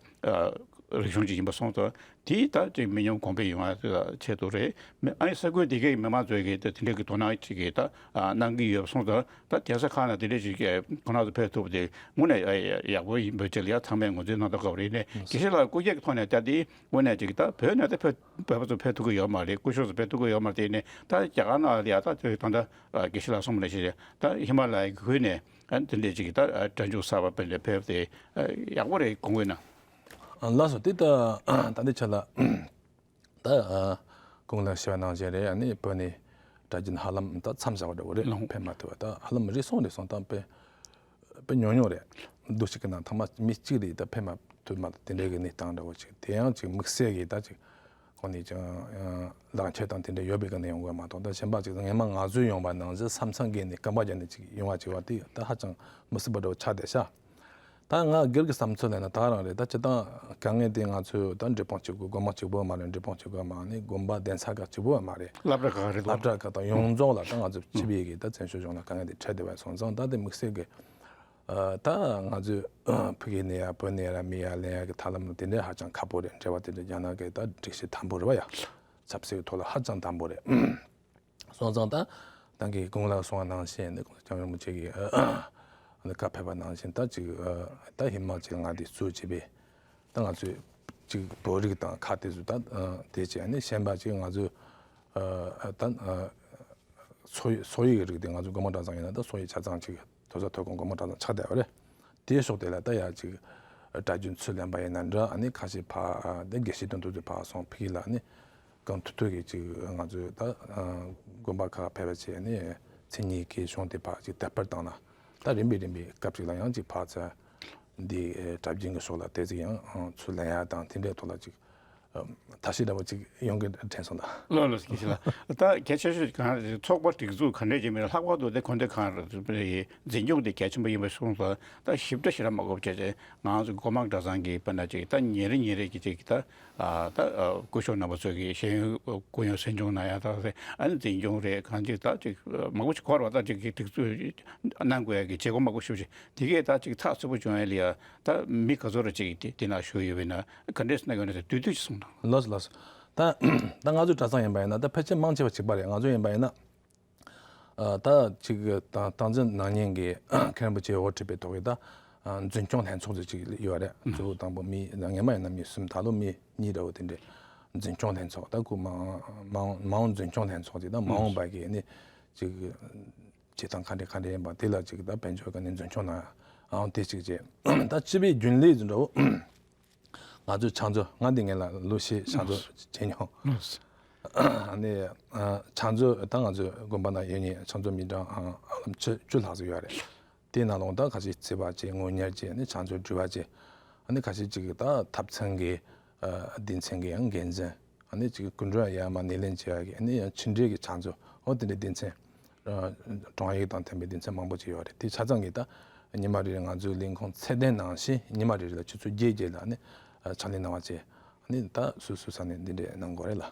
རིག་གཞུང་ཅིག་ཡིན་པ་སོང་ཙང་། དེས་ད་ཅིག་མི་ཉམས་གོང་འཕེལ་ཡོང་བ་ཆེད་དུ་རེད། མི་ཨ་ནི་ས་ཁུལ་དེ་གའི་མི་མང་ཚོས་གི་ད་དེ་འདྲ་གི་དོ་སྣང་ཅིག་གི་ད་གནང་གི་ཡོད་པ་སོང་ཙང་། ད་གདན་ས་ཁག་ནང་དེ་འདྲ་ཅིག་གི་ཁོ་ན་ཚོ་ཕེབས་ཐུབ་པ་དེ་དངོས་གནས་ཡག་པོ་ཡིན་པའི་ཆེད་ལ་ཡ་ཚང་མས་ངོས་འཛིན་གནང་ཐུབ་དགོས་པ་རེད། ནས་དགེ་བཤེས་ལགས་སྐུ་སྒེར་གྱི་ཐོག་ནས་ད་དེ་དངོས་གནས་ཅིག་ད་བོད་ནས་ད་ཕེབས་བོད་པ་ཚོ་ཕེབས་ཐུབ་ཀྱི་ཡོད་མ་རེད། སྐུ་ཞབས་ཚོ་ཕེབས་ཐུབ་ཀྱི་ཡོད་མ་རེད། དེ་ནས་ད་རྒྱ་གར་ནང་ལ་ཡ་ད་དེ་ད་ལྟ་དགེ་བཤེས་ལགས་གསུངས་པ་ནང་བཞིན་ད་ཧི་མ་ལ་ཡའི་ཁུལ་ནས་ཨ་ནི་དེ་འདྲས་ཅིག་གི་ད་སྒྲ་འཇུག་གསར་པ་དཔེ་འདྲ་ཕེབས་ཏེ་ཡག་པོ་རེད། དགོངས་ཡོད་ན། ལགས་སོ། དེ་ད་ད་ལྟའི་ཆ་ལ་ད་ཨ་སྐུ་ངོ་ལགས་ཞུས་པ་ནང་བཞིན་རེད། ཨ་ནི་བོད་ནས་གྲྭ་རྒྱུན་ཧ་ལམ་ད་མཚམས་བཞག་པ་འདྲ་བོ་རེད། ལགས། ཕེབས་མ་ཐུབ་པ་ད་ཧ་ལམ་རེ་ཟུང་རེ་ཟུང་ད་དཔེ་དཔེ་ཉུང་ཉུང་རེད། འདུ་ཤེས་ཀྱི་ནང་ཐོག་མ་མི་གཅིག་རེད་ད་ཕེབས་མ་ཐུབ་མ་དེ་འདྲའི་གི་གནས་སྟངས་འདྲ་བོ་ཅིག་དེ་ཡང་ཅིག་དམིགས་བསལ་གྱི་ད་ཅིག་ཁོང་ནས་ཀྱང་ལག་ཁྱེར་དང་དེ་འདྲ་ཡོད་པའི་སྒང་ནས་ཡོང་དགོས་མ་གཏོགས། ད་གཞན་པ་ཅིག་སྔན་མ་ང་ཚོས་ཡོང་བ་ནང་བཞིན་ས་མཚམས་བརྒལ་ནས་རྐང་པ་བརྒྱབ་ནས་ཅིག་ཡོང་བ་ཅིག་བ་དེ་ད་ཧ་ཅང་མི་སྲིད་པ་འདྲ་བོ་ཆགས་བསྡད་ཤག་ད་ང་སྒེར་གྱི་བསམ་ཚུལ་ལ་ན་ད་རང་རེད། ད་སྤྱིར་བཏང་དཀའ་ངལ་དེ་ང་ཚོས་ད་འབྲས་སྤུངས་གཅིག་པུ་སྒོ་མང་གཅིག་པུ་མ་རེད། འབྲས་སྤུངས་གཅིག་པུ་མ་ནི་དགོན་པ་གདན་ས་ཁག་གཅིག་པུ་མ་རེད། སློབ་གྲྭ་ཁག་རེད། སློབ་གྲྭ་ཁག་དང་ཡོངས་རྫོགས་ལ་ད་ང་ཚོ་སྤྱི་པའི་གི་ད་བཙན་བྱོལ་གཞུང་ལ་དཀའ་ངལ་དེ་འཕྲད་བསྡད་པ་སོང་ཙང་། ད་དེ་དམིགས་བསལ་གི་ཨ་ད་ང་ཚོས་ཕ་གི་ནས་ཡ་བོད་ནས་ཡ་ར་མི་ཡར་ལེན་ཡ་གི་ཐབས་ལམ་དེ་འདྲ་ཧ་ཅང་ཁག་པོ་རེད། འབྲེལ་བ་དེ་འདྲ་རྒྱ་ནག་གི་ད་སྒྲིག་གཞི་དམ་པོ་རེད་བ་ཡ། ཆབ་སྲིད་ཀྱི་ཐོག་ལ་ཧ་ཅང་དམ་པོ་རེད། སོང་ཙང་ད་ད་གིན་སྐུ་ངོ་ལགས་གསུངས་པ་ནང་བཞིན་ནི་སྐྱབས་མགོན་རིན་པོ་ཆེ་གིས་ཨ་ནི་བཀའ་ཕེབས་པ་ནང་བཞིན་ད་ཅིག་ཨ་ད་ཧི་མ་ཅལ་མངའ་སྡེ་གཙོ་བྱས་པའི་ད་ང་ཚོས་ཅིག་བོད་རིགས་དང་ཁ་གཏད་ཚུལ་ད་ཨ་དེ་བྱས་ནས་གཞན་པ་ཅིག་ང་ཚོས་ཨ་ད་ཨ་ ཚོགས་ཡིག་ཚོགས་ཡིག་གི་རིགས་དེ་ང་ཚོ་སྒོ་མང་གྲྭ་ཚང་ཡིན་ན་ད་ཚོགས་ཡིག་ཆ་ཚང་ཅིག་མཐོ་ས་མཐོ་སྒང་སྒོ་མང་གྲྭ་ཚང་ཆགས་བསྡད་པ་རེད། དེའི་ཕྱོགས་དེ་ལ་ད་ཡ་ཅིག་གྲྭ་རྒྱུན་ཚུར་ལེན་པ་ཡིན་ན་འདྲ། ཨ་ནི་ཁ་ཤས་ཕར་ཨ་དེ་དགེ་བཤེས་དོན་གྲུབ་ཚོ་ཕར་སོང་ཕ་གི་ལ་ནི་གང་ཐུབ་ཐུབ་ཀྱིས་ཅིག་ང་ཚོས་ད་ཨ་དགོན་པ་ཁག་ཕེབས་པ་བྱས་ནས་མཚན་ཉིད་ཀྱི་གཞུང་དེ་ཕར་ཅིག་དར་སྤེལ་བཏང་ན། ད་རིམ་པས་རིམ་པས་སྐབས་ཅིག་ལ་ཡང་ཅིག་ཕར་ཚུར་འདི་ཨེ་གྲྭ་རྒྱུན་གྱི་ཕྱོགས་ལ་དེ་ཅིག་ཡང་ཨང་ཚུར་ལེན་ཡ་དང་དེ་འདྲའི་ཐོག་ལ་ཅིག་ཨ་ཐབས་ཤེས་འདྲ་པོ་ཅིག་ཡོང་གི་དྲན་སོང་ད། ལགས་ལགས་སྐད་ཆ་ལ། ད་གལ་ཆེ་ཤོས་གང་རེད། ཚོགས་པ་སྒྲིག་འཛུགས་ག་འདྲས་ཀྱི་མིན་ལྷག་པར་དུ་དེ་དགོན་སྡེ་ཁག་རེད་འཛིན་སྐྱོང་དེ་གལ་ཆེན་པོ་ཡིན་པ་གསུངས་སོང་། ད་ཞིབ་ཕྲ་ཞིག་ར་མ་གོ་བྱས་ཏེ་ང་ཚོ་སྒོ་མང་གྲྭ་ཚང་གི་དཔེར་ན་ཅིག་ད་ཉིན་རེ་ཉིན་རེ་གི་ཅིག་ད་ཨ་ད་ཨ་སྐུ་ཞབས་རྣམ་པ་ཚོ་གི་ཤེས་ཡོན་སྐུ་ཡོན་སྲིད་སྐྱོང་གནང་ཡ་ད་ཨ་ནི་འཛིན་སྐྱོང་རེད། གང་ཅིག་ད་ཅིག་མང་པོ་ཞིག་འཁོར་བ་ད་ཅིག་གི་སྒྲིག་འཛུགས་གནང་དགོས་ཡ་གི་བྱེད་སྒོ་མང་པོ་ཞིག་ཅིག་དེ་གས་ད་ཅིག་ཚགས་ཚུད་པོ་བྱུང་ཡ་ལ་ཡ་ད་མི་ག་ཚོད་ར་ཅིག་དེ་དེ་ན་བཞུགས་ཡོད་པས་ན་ག་འདྲས་སེ་གནང་ཡོད་ན་དེ་དུས་དུས་ཅིག་གསུངས་དང་། ལགས་སོ་ལགས་སོ། ད་ད་ང་ཚོའི་གྲྭ་ཚང་ཡིན་པ་ཡིན་ན་ད་ཕལ་ཆེར་མང་ཆེ་བ་གཅིག་པ་རེད། ང་ཚོ་ཡིན་པ་ཡིན་ན། ཨ་ད་ཅིག་ད་སྟངས་འཛིན་གནང་མཁན་གྱི་མཁན་རིན་པོ་ཆེ་དབུ་ཁྲིད་པའི་ཐོག་གི་ད་ཨ་འཛིན་སྐྱོང་ལྷན་ཚོགས་ཅིག་ཅིག་ཡོད་རེད། གཙོ་བོ་དང་པོ་མི་སྔོན་མ་ཡིན་ན་མི་གསུམ། ད་ལོ་མི་གཉིས་འདྲ་བོ་དེ་འདྲས་འཛིན་སྐྱོང་ལྷན་ཚོགས། ད་ཁོ་མ་མ་འོངས་མ་འོངས་འཛིན་སྐྱོང་ལྷན་ཚོགས་ཅིག་ད་མ་འོངས་པ་གི་ནི་ཅིག་བྱེད་སྟངས་ག་འདྲས་ག་འདྲས་ཡིན་པ་དེ་ལ་ཅིག་ད་དཔལ་འབྱོར་ག་ནས་འཛིན་སྐྱོང་གནང་ཨང་དེ་གཅིག་བྱས། ད་སྤྱི་པའི་རྒྱུན་ལས་ཟིན་འདྲ་བོ། ང་ཚོའི་ཕྱག་མཛོད། ང་འདི་ངེད་ལ་ལོ་ཤས་ཕྱག་མཛོད་བྱས་མྱོང་། ཨ་ནི་ཨ་ཕྱག་མཛོད་ད་ང་ཚོའི་དགོན་པ་ན་ཡོད་མཁན་ཕྱག་མཛོད་མི་གྲངས་ཨ་ཨ་ལམ་བཅུ་བཅུ་ལྷག་ཙམ་ཡོད་རེད། དེའི་ནང་ལོགས་ད་ཁ་ཤས་རྩིས་པ་བྱས། དངུལ་གཉེར་བྱས། ཨ་ནི་ཕྱག་མཛོད་འབྲེལ་བ་བྱས། ཨ་ནི་ཁ་ཤས་ཅིག་གིས་ད་ཐབ་ཚང་གི་ཨ་སྡེ་ཚན་གྱི་ཡང་འགན་འཛིན། ཨ་ནི་ཅིག་སྐུ་མགྲོན་ཡར་མར་སྣེ་ལེན་བྱེད་ཡག་གི་ཨ་ནི་ཡང་ཕྱི་འབྲེལ་གྱི་ཕྱག་མཛོད། འོ་དེ་འདྲའི་སྡེ་ཚན་ཨ་དྲུང་ཡིག་དང་མཐུན་པའི་སྡེ་ཚན་མང་པོ་ཅིག་ཡོད་རེད། དེ་ཆ་ཚང་གིས་ད་ཉི་མ་རེ་རེ་ང་ཚོའི་ལས་ཁུངས་ཚད་ལྡན་ནང་བཞིན་ཉི་མ་རེ་རེ་ལ་ཆུ་ཚོད་བརྒྱད་བརྒྱད་ལ་ཨ་ནི་ཕྱག་ལས་གནང་བ་བྱས། ཨ་ནི་ད་སོ་སོའི་ས་ནས་འདི་འདྲས་གནང་དགོས་རེད་ལ།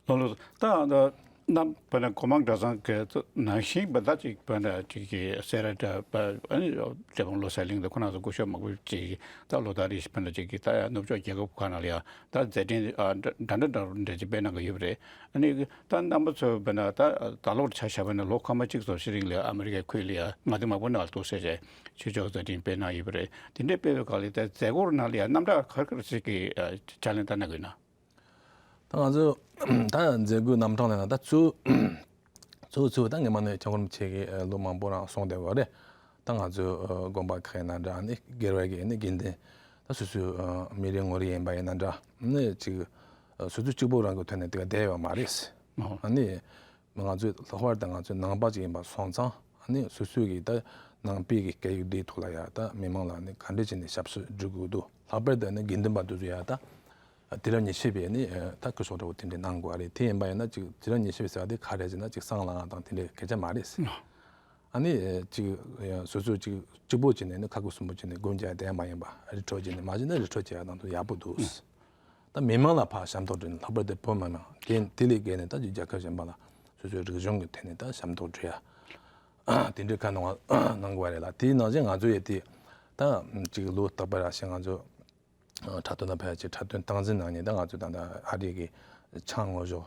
ལགས་ལགས། ད་ད་ན་བོད་ན་སྒོ་མང་གྲྭ་ཚང་གི་ནང་བཞིན་བོད་ཟླ་གཅིག་བོད་ན་གཅིག་གི་སེ་ར་བྲག་པ་ཨ་ནི་འབྲས་སྤུངས་བློ་གསལ་གླིང་དུ་ཁོ་ན་ཚོ་སྐུ་ཞབས་མང་པོ་ཅིག་ད་ལོ་ལྟར་རེ་བཞིན་བོད་ན་གཅིག་གི་ད་ནུབ་ཕྱོགས་རྒྱལ་ཁབ་ཁག་ནང་ལ་ཡང་ད་མཛད་འཕྲིན་ཨ་འདྲ་འདྲ་འདྲ་འདྲ་ཅིག་སྤེལ་གནང་གི་ཡོད་པ་རེད། ཨ་ནི་ད་རྣམ་པ་ཚོ་བོད་ན་ད་ད་ལོར་ཆ་བཞག་པ་ན་ལོ་ཁ་མ་གཅིག་ཙམ་ཞིག་རིང་ལ་ཨ་མི་རི་ཀའི་ཁུལ་ལ་ཡང་མངའ་སྡེ་མང་པོ་ནང་ལ་འདུག་སེ་བྱས་ཆོས་ཕྱོགས་མཛད་འཕྲིན་སྤེལ་གནང་ཡོད་པ་རེད། དེ་འདྲའི་སྤེལ་བའི་སྐབས་ལ་ད་མཛད་སྒོར་ནང་ལ་ཡང་རྣམ་གྲངས་ག་རེ་ག་རེ་ཞིག་གི་ཨ་ཕྱག་ལས་ད་གནང་གི་ཡོད་ན། ད་ང་ཚོ་ད་མཛད་སྒོའི་རྣམ་གྲངས་ལ་ན་ད་གཙོ་གཙོ་གཙོ་ད་ངས་མ་ནས་ཁྱོད་ཁོར་མི་ཆེ་གི་ལོ་མང་པོ་རང་སོང་བསྡད་ཡོད་རེད། ད་ང་ཚོ་དགོན་པ་ཁག་ཡིན་ན་འདྲ། ཨ་ནི་སྒེར་བ་གི་ཨ་ནི་དགེ་འདུན་ད་སོ་སོའི་མི་རེ་ངོ་རེ་ཡིན་པ་ཡིན་ན་འདྲ། ཨ་ནི་ཅིག་སོ་སོ་གཅིག་པོ་རང་གི་ཐོག་ནས་དེ་ག་བསྡད་ཡོད་མ་རེད། ཨ་ནི། ང་ཚོས་ལྷག་པར་དུ་ང་ཚོའི་ནང་པ་ཅིག་ཡིན་པ་སོང་ཙང་། ཨ་ནི་སོ་སོའི་གི་ད་ནང་པའི་གི་སྐད་ཡིག་འདིའི་ཐོག་ལ་ཡ་ད་མི་མང་ལ་ནི་ག་འདྲས་བྱས་ནས་ཞབས་ཞུ་སྒྲུབ་དགོས་འདུག་ལྷག་པར་དུ་ནི་དགེ་འདུན་པ་འདི་ཚོ་ཡ་ད་དུས་རབས་ཉི་ཤུ་པའི་ནི་ད་སྐུ་ཞབས་འདྲ་བོ་དེ་འདྲས་གནང་དགོས་རེད། དེ་ཡིན་པ་ཡིན་ན་ཅིག་དུས་རབས་ཉི་ཤུ་པའི་ཟེར་བ་དེ་ག་རེ་ཟེར་ན་ཅིག་སང་ལངས་དང་དེ་འདྲས་སྐད་ཆ་མ་རེད། ཨ་ནི་ཅིག་སོ་སོ་ཅིག་གཅིག་པོ་བྱས་ནས་ནི་ཁ་ཁུ་སིམ་པོ་བྱས་ནས་སྒོམ་རྒྱག་དེ་ཡང་མ་ཡིན་པ། རི་ཁྲོད་བྱས་ནས་མ་བྱས་ན་རི་ཁྲོད་བྱས་ཡ་དང་དུ་ཡག་པོ་འདུག་ད་མི་མང་ལ་ཕར་ཞབས་ཏོག་སྒྲུབ་ནས། ལྷག་པར་དུ་བོད་མི་མང་དེ་དེ་ལས་བརྒལ་ནས་ད་རྒྱལ་ཁབ་གཞན་པ་ལ་སོ་སོའི་རིག་གཞུང་གི་ཐད་ནས་ད་ཞབས་ཏོག་སྒྲུབ་ཡ་དེ་འདྲའི་ཁ་གནང་བ་གནང་དགོས་པ་རེད་ལ། དེའི་ནང་བཞིན་ང་ཚོ་ཡི་དེ་ད་ཅིག་ལོ་རྟག་པར་ར་ཞིག་ང་ཚོ་འཁྲབ་སྟོན་དང་ཕལ་ཆེར་འཁྲབ་སྟོན་སྟངས་འཛིན་གནང་མཁན་ད་ང་ཚོ་ད་ལྟ་ཨ་རི་གི་ཆང་ངོ་ཞོག་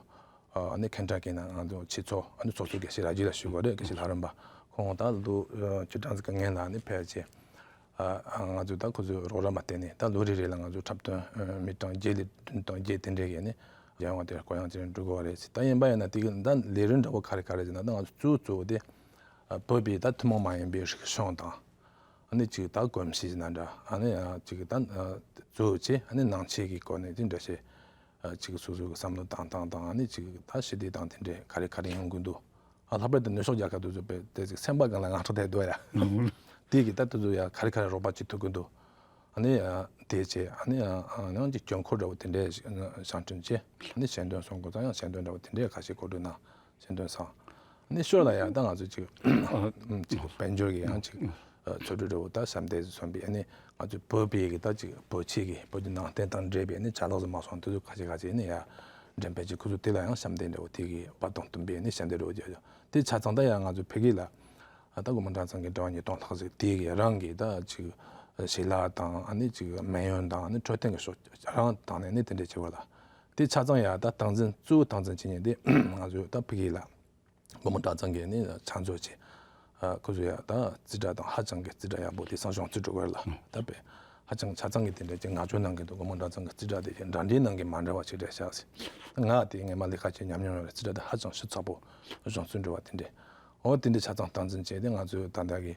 ཨ་ནི་ཁེན་ཊ་ཀི་ནང་ང་ཚོ་ཆོས་ཚོགས་ཨ་ནི་ཚོགས་གཙོ་དགེ་བཤེས་ར་ཇི་ལགས་ཞུ་དགོས་རེད། དགེ་བཤེས་ལྷ་རམས་པ་ཁོང་ད་ལོ་བཅུ་གྲངས་ཙམ་གི་སྔོན་ལ་ནི་ཕལ་ཆེར། ཨ་ང་ཚོས་ད་ཁོ་ཚོའི་རོགས་རམ་ལ་བརྟེན་ནས་ད་ལོ་རེ་རེ་ལ་ང་ཚོ་འཁྲབ་སྟོན་མི་གྲངས་བརྒྱད་ལས་བདུན་དང་བརྒྱད་དེ་འདྲའི་གི་ནི་རྒྱལ་ཡོངས་དེར་གོ་ཡང་ཅན་འགྲོ་དགོས་པ་རེད། ད་ཡིན་པ་ཡིན་ན་དེ་གི་ད་ལས་རིམ་འདྲ་བོ་ག་རེ་ག་རེ་ཟེར་ན། ད་ང་ཚོ་གཙོ་བོ་གཙོ་བོ་དེ་བོད་པའི་ད་ཐུན་མོང་མ་ཡིན་པའི་རིག་གཞུང་དང་། ཨ་ནི་ཅིག་ད་གོམས་གཤིས་ཟེར་ན་འདྲ། ཨ་ནི་ཅིག་ད་གཙོ་བོ་བྱས་ཨ་ནི་ནང་ཆོས་ཀྱི་སྐོར་ནས་དེ་འདྲ་བྱས། ཅིག་སོ་སོའི་བསམ་བློ་བཏང་སྟངས་དང་། ཨ་ནི་ཅིག་ད་ཞི་བདེ་དང་དེ་འདྲའི་ག་རེ་ག་རེ་ཡོང་གི་འདུག་ཨ་ལྷག་པར་དུ་ནུབ་ཕྱོགས་རྒྱལ་ཁབ་དེ་ཚོ་དཔེ་དེ་ཅིག་སེམས་པ་སྒང་ལ་དངངས་སྐྲག་དེ་འདུག་ཡ། དེ་གི་ད་དེ་ཚོ་ཡ་ག་རེ་ག་རེ་རོགས་པ་བྱེད་ཐུབ་ཀྱི་འདུག་ཨ་ནི་དེ་བྱས་ཨ་ནི་ནང་གི་སྐྱོན་འཁོར་འདྲ་བོ་དེ་འདྲའི་ཞིག་ཞལ་འཕྲིན་བྱས། ཨ་ནི་ཞལ་འདོན་སོང་གོ་ཙང་ཡང་ཞལ་འདོན་འདྲ་བོ་དེ་འདྲའི་ཁ་ཤས་གོ་སྒྲིག་གནང་། ཞལ་འདོན་སོང་། ཨ་ནི་ཞོར་ལ་ཡང་ད་ང་ཚོ་ཅིག་ཅིག་དཔལ་འབྱོར་གྱི་ཡང་ཅིག་ཚོགས་སྒྲིག་འདྲ་བོ་ད་ཞབས་འདེགས་སུ་མཚོན་པའི་ཨ་ནི་ང་ཚོའི་བོད་པའི་གི་ད་ཅིག་བོད་ཆས་ཀྱི་བོད་ཀྱི་ནང་རྟེན་དང་འབྲེལ་བའི་ཨ་ནི་ཅ་ལག་ཚོ་མ་སོང་དེ་ཚོ་ཁ་ཤས་ཁ་ཤས་ཨ་ནི་ཡ་འགྲེམས་སྤེལ་བྱས། ཁོ་ཚོ་དེ་ལ་ཡང་ཞབས་འདེགས་འདྲ་བོ་དེ་གི་བར་དང་བསྟུན་པའི་ཨ་ནི་ཞབས་འདེགས་འདྲ་བོ་རྒྱག་ཡོད། དེ་ཆ་ཚང་ད་ཡང་ང་ཚོ་ཕ་གི་ལ་ད་སྒོ་མང་གྲྭ་ཚང་གི་གྲྭ་པ་ཉིས་སྟོང་ལྷག་ཙམ་དེ་གི་རང་གི་ད་ཅིག་ཞལ་ལག་དང་ཨ་ནི་ཅིག་སྨན་ཡོན་དང་ཨ་ནི་འཕྲོད་བསྟེན་གྱི་ཕྱོགས་རང་དང་ནས་ཨ་ནི་དེ་འདྲ་བྱེད་པ་ལ། དེ་ཆ་ཚང་ཡ་ད་སྟངས་འཛིན་གཙོ་བོ་སྟངས་འཛིན་བྱེད་མཁན་དེ་ང་ཚོ་ད་ཕ་གི་ལ་སྒོ་མང་གྲྭ་ཚང་གི་ནི་ཕྱག་མཛོད་ཅིག་ཨ་ཁོ་ཚོ་ཡ་ད་རྩིས་ཁྲ་དང་ཧ་ཅང་གི་རྩིས་ཁྲ་ཡག་པོ་དེ་སང་ཞོགས་རྩིས་སྤྲོད་དགོས་ལ་ད་པས། ཧ་ཅང་ཆ་ཚང་གི་དེ་འདྲ་ཅིག་ངག་བརྗོད་གནང་གི་འདུག་སྒོར་མོ་གྲྭ་ཚང་གི་རྩིས་ཁྲ་དེ་ཞིག་འདྲ་འདྲའི་ནང་གི་མ་འདྲ་བ་ཞིག་རེད་ཤག་ཟེར། ང་དེ་སྔོན་མ་ལས་ཀ་བྱས་ཉམས་མྱོང་ཡོད་རེད། རྩིས་ཁྲ་དེ་ཧ་ཅང་ཞིབ་ཚགས་པོ་སྦྱོང་ཚུལ་འདྲ་བ་དེ་འདྲ། འོ་དེ་འདྲ་ཆ་ཚང་སྟངས་འཛིན་བྱས་ཏེ་ང་ཚོས་ད་ལྟ་གི་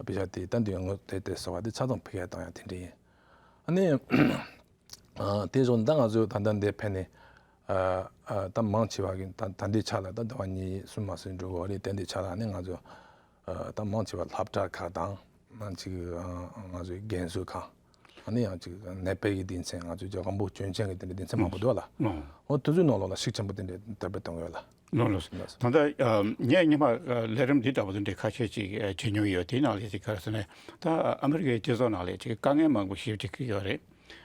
དཔེ་ཆ་དེ་ད་འདི་ངོ་དེ་དེ་ཟེར་བ་དེ་ཆ་ཚང་ཕ་གིར་བཏང་ཡ་དེ་འདྲ་ཡིན། ཨ་ནི། ཨ། དེ་བཞིན་ད་ང་ཚོས་ད་ལྟ་འདིར་ཕེབས་ནས། ཨ། ཨ། ད་མང་ཆེ་བ་གི་ད་ད་ལྟའི་ཆ་ལ་ད་ཟླ་བ་གཉིས་གསུམ་མ་ཟིན་འགྲོ་གི་ཡོད་རེད། དེ་འདིའི་ཆ་ལ་ནི་ང་ཚོ། ཨ། ད་མང་ཆེ་བ་སློབ་གྲྭ་ཁག་དང་། ཨ། ཅིག་ཨ། ང་ཚོའི་རྒན་གསོའི་ཁང་། ཨ་ནི་ཡང་ཅིག་ནད་པའི་གི་སྡེ་ཚན། ང་ཚོའི་རྒྱལ་དབང་པོ་སྐྱོན་ཅན་གྱི་དེ་འདྲའི་སྡེ་ཚན་མང་པོ་འདུག་ལ། ཨོ། འོ་དེ་ཚོའི་ནང་ལོགས་ལ་ཤུགས་ཆེན་པོ་དེ་འདྲའི་དར་སྤེལ་གཏོང་གི་ཡོད་ལ། ལགས་ལགས། ད་ལྟ་ཨ། ངས་སྔོན་མ་ཨ། ལས་རིམ་འདི་འདྲ་བོ་དེ་འདྲའི་ཁ་ཤས་ཅིག་ཨ། བྱེད་མྱོང་ཡོད། དེའི་ནང་ལ་ཅིག་ག་རེ་ཟེར་ན། ད་ཨ་མི་རི་ཀའི་སྤྱི་ཚོགས་ནང་ལ་ཅིག་དཀའ་ངལ་མང་པོ་ཞེ་པོ་ཅིག་འཕྲད་ཀྱི་ཡོད་རེད།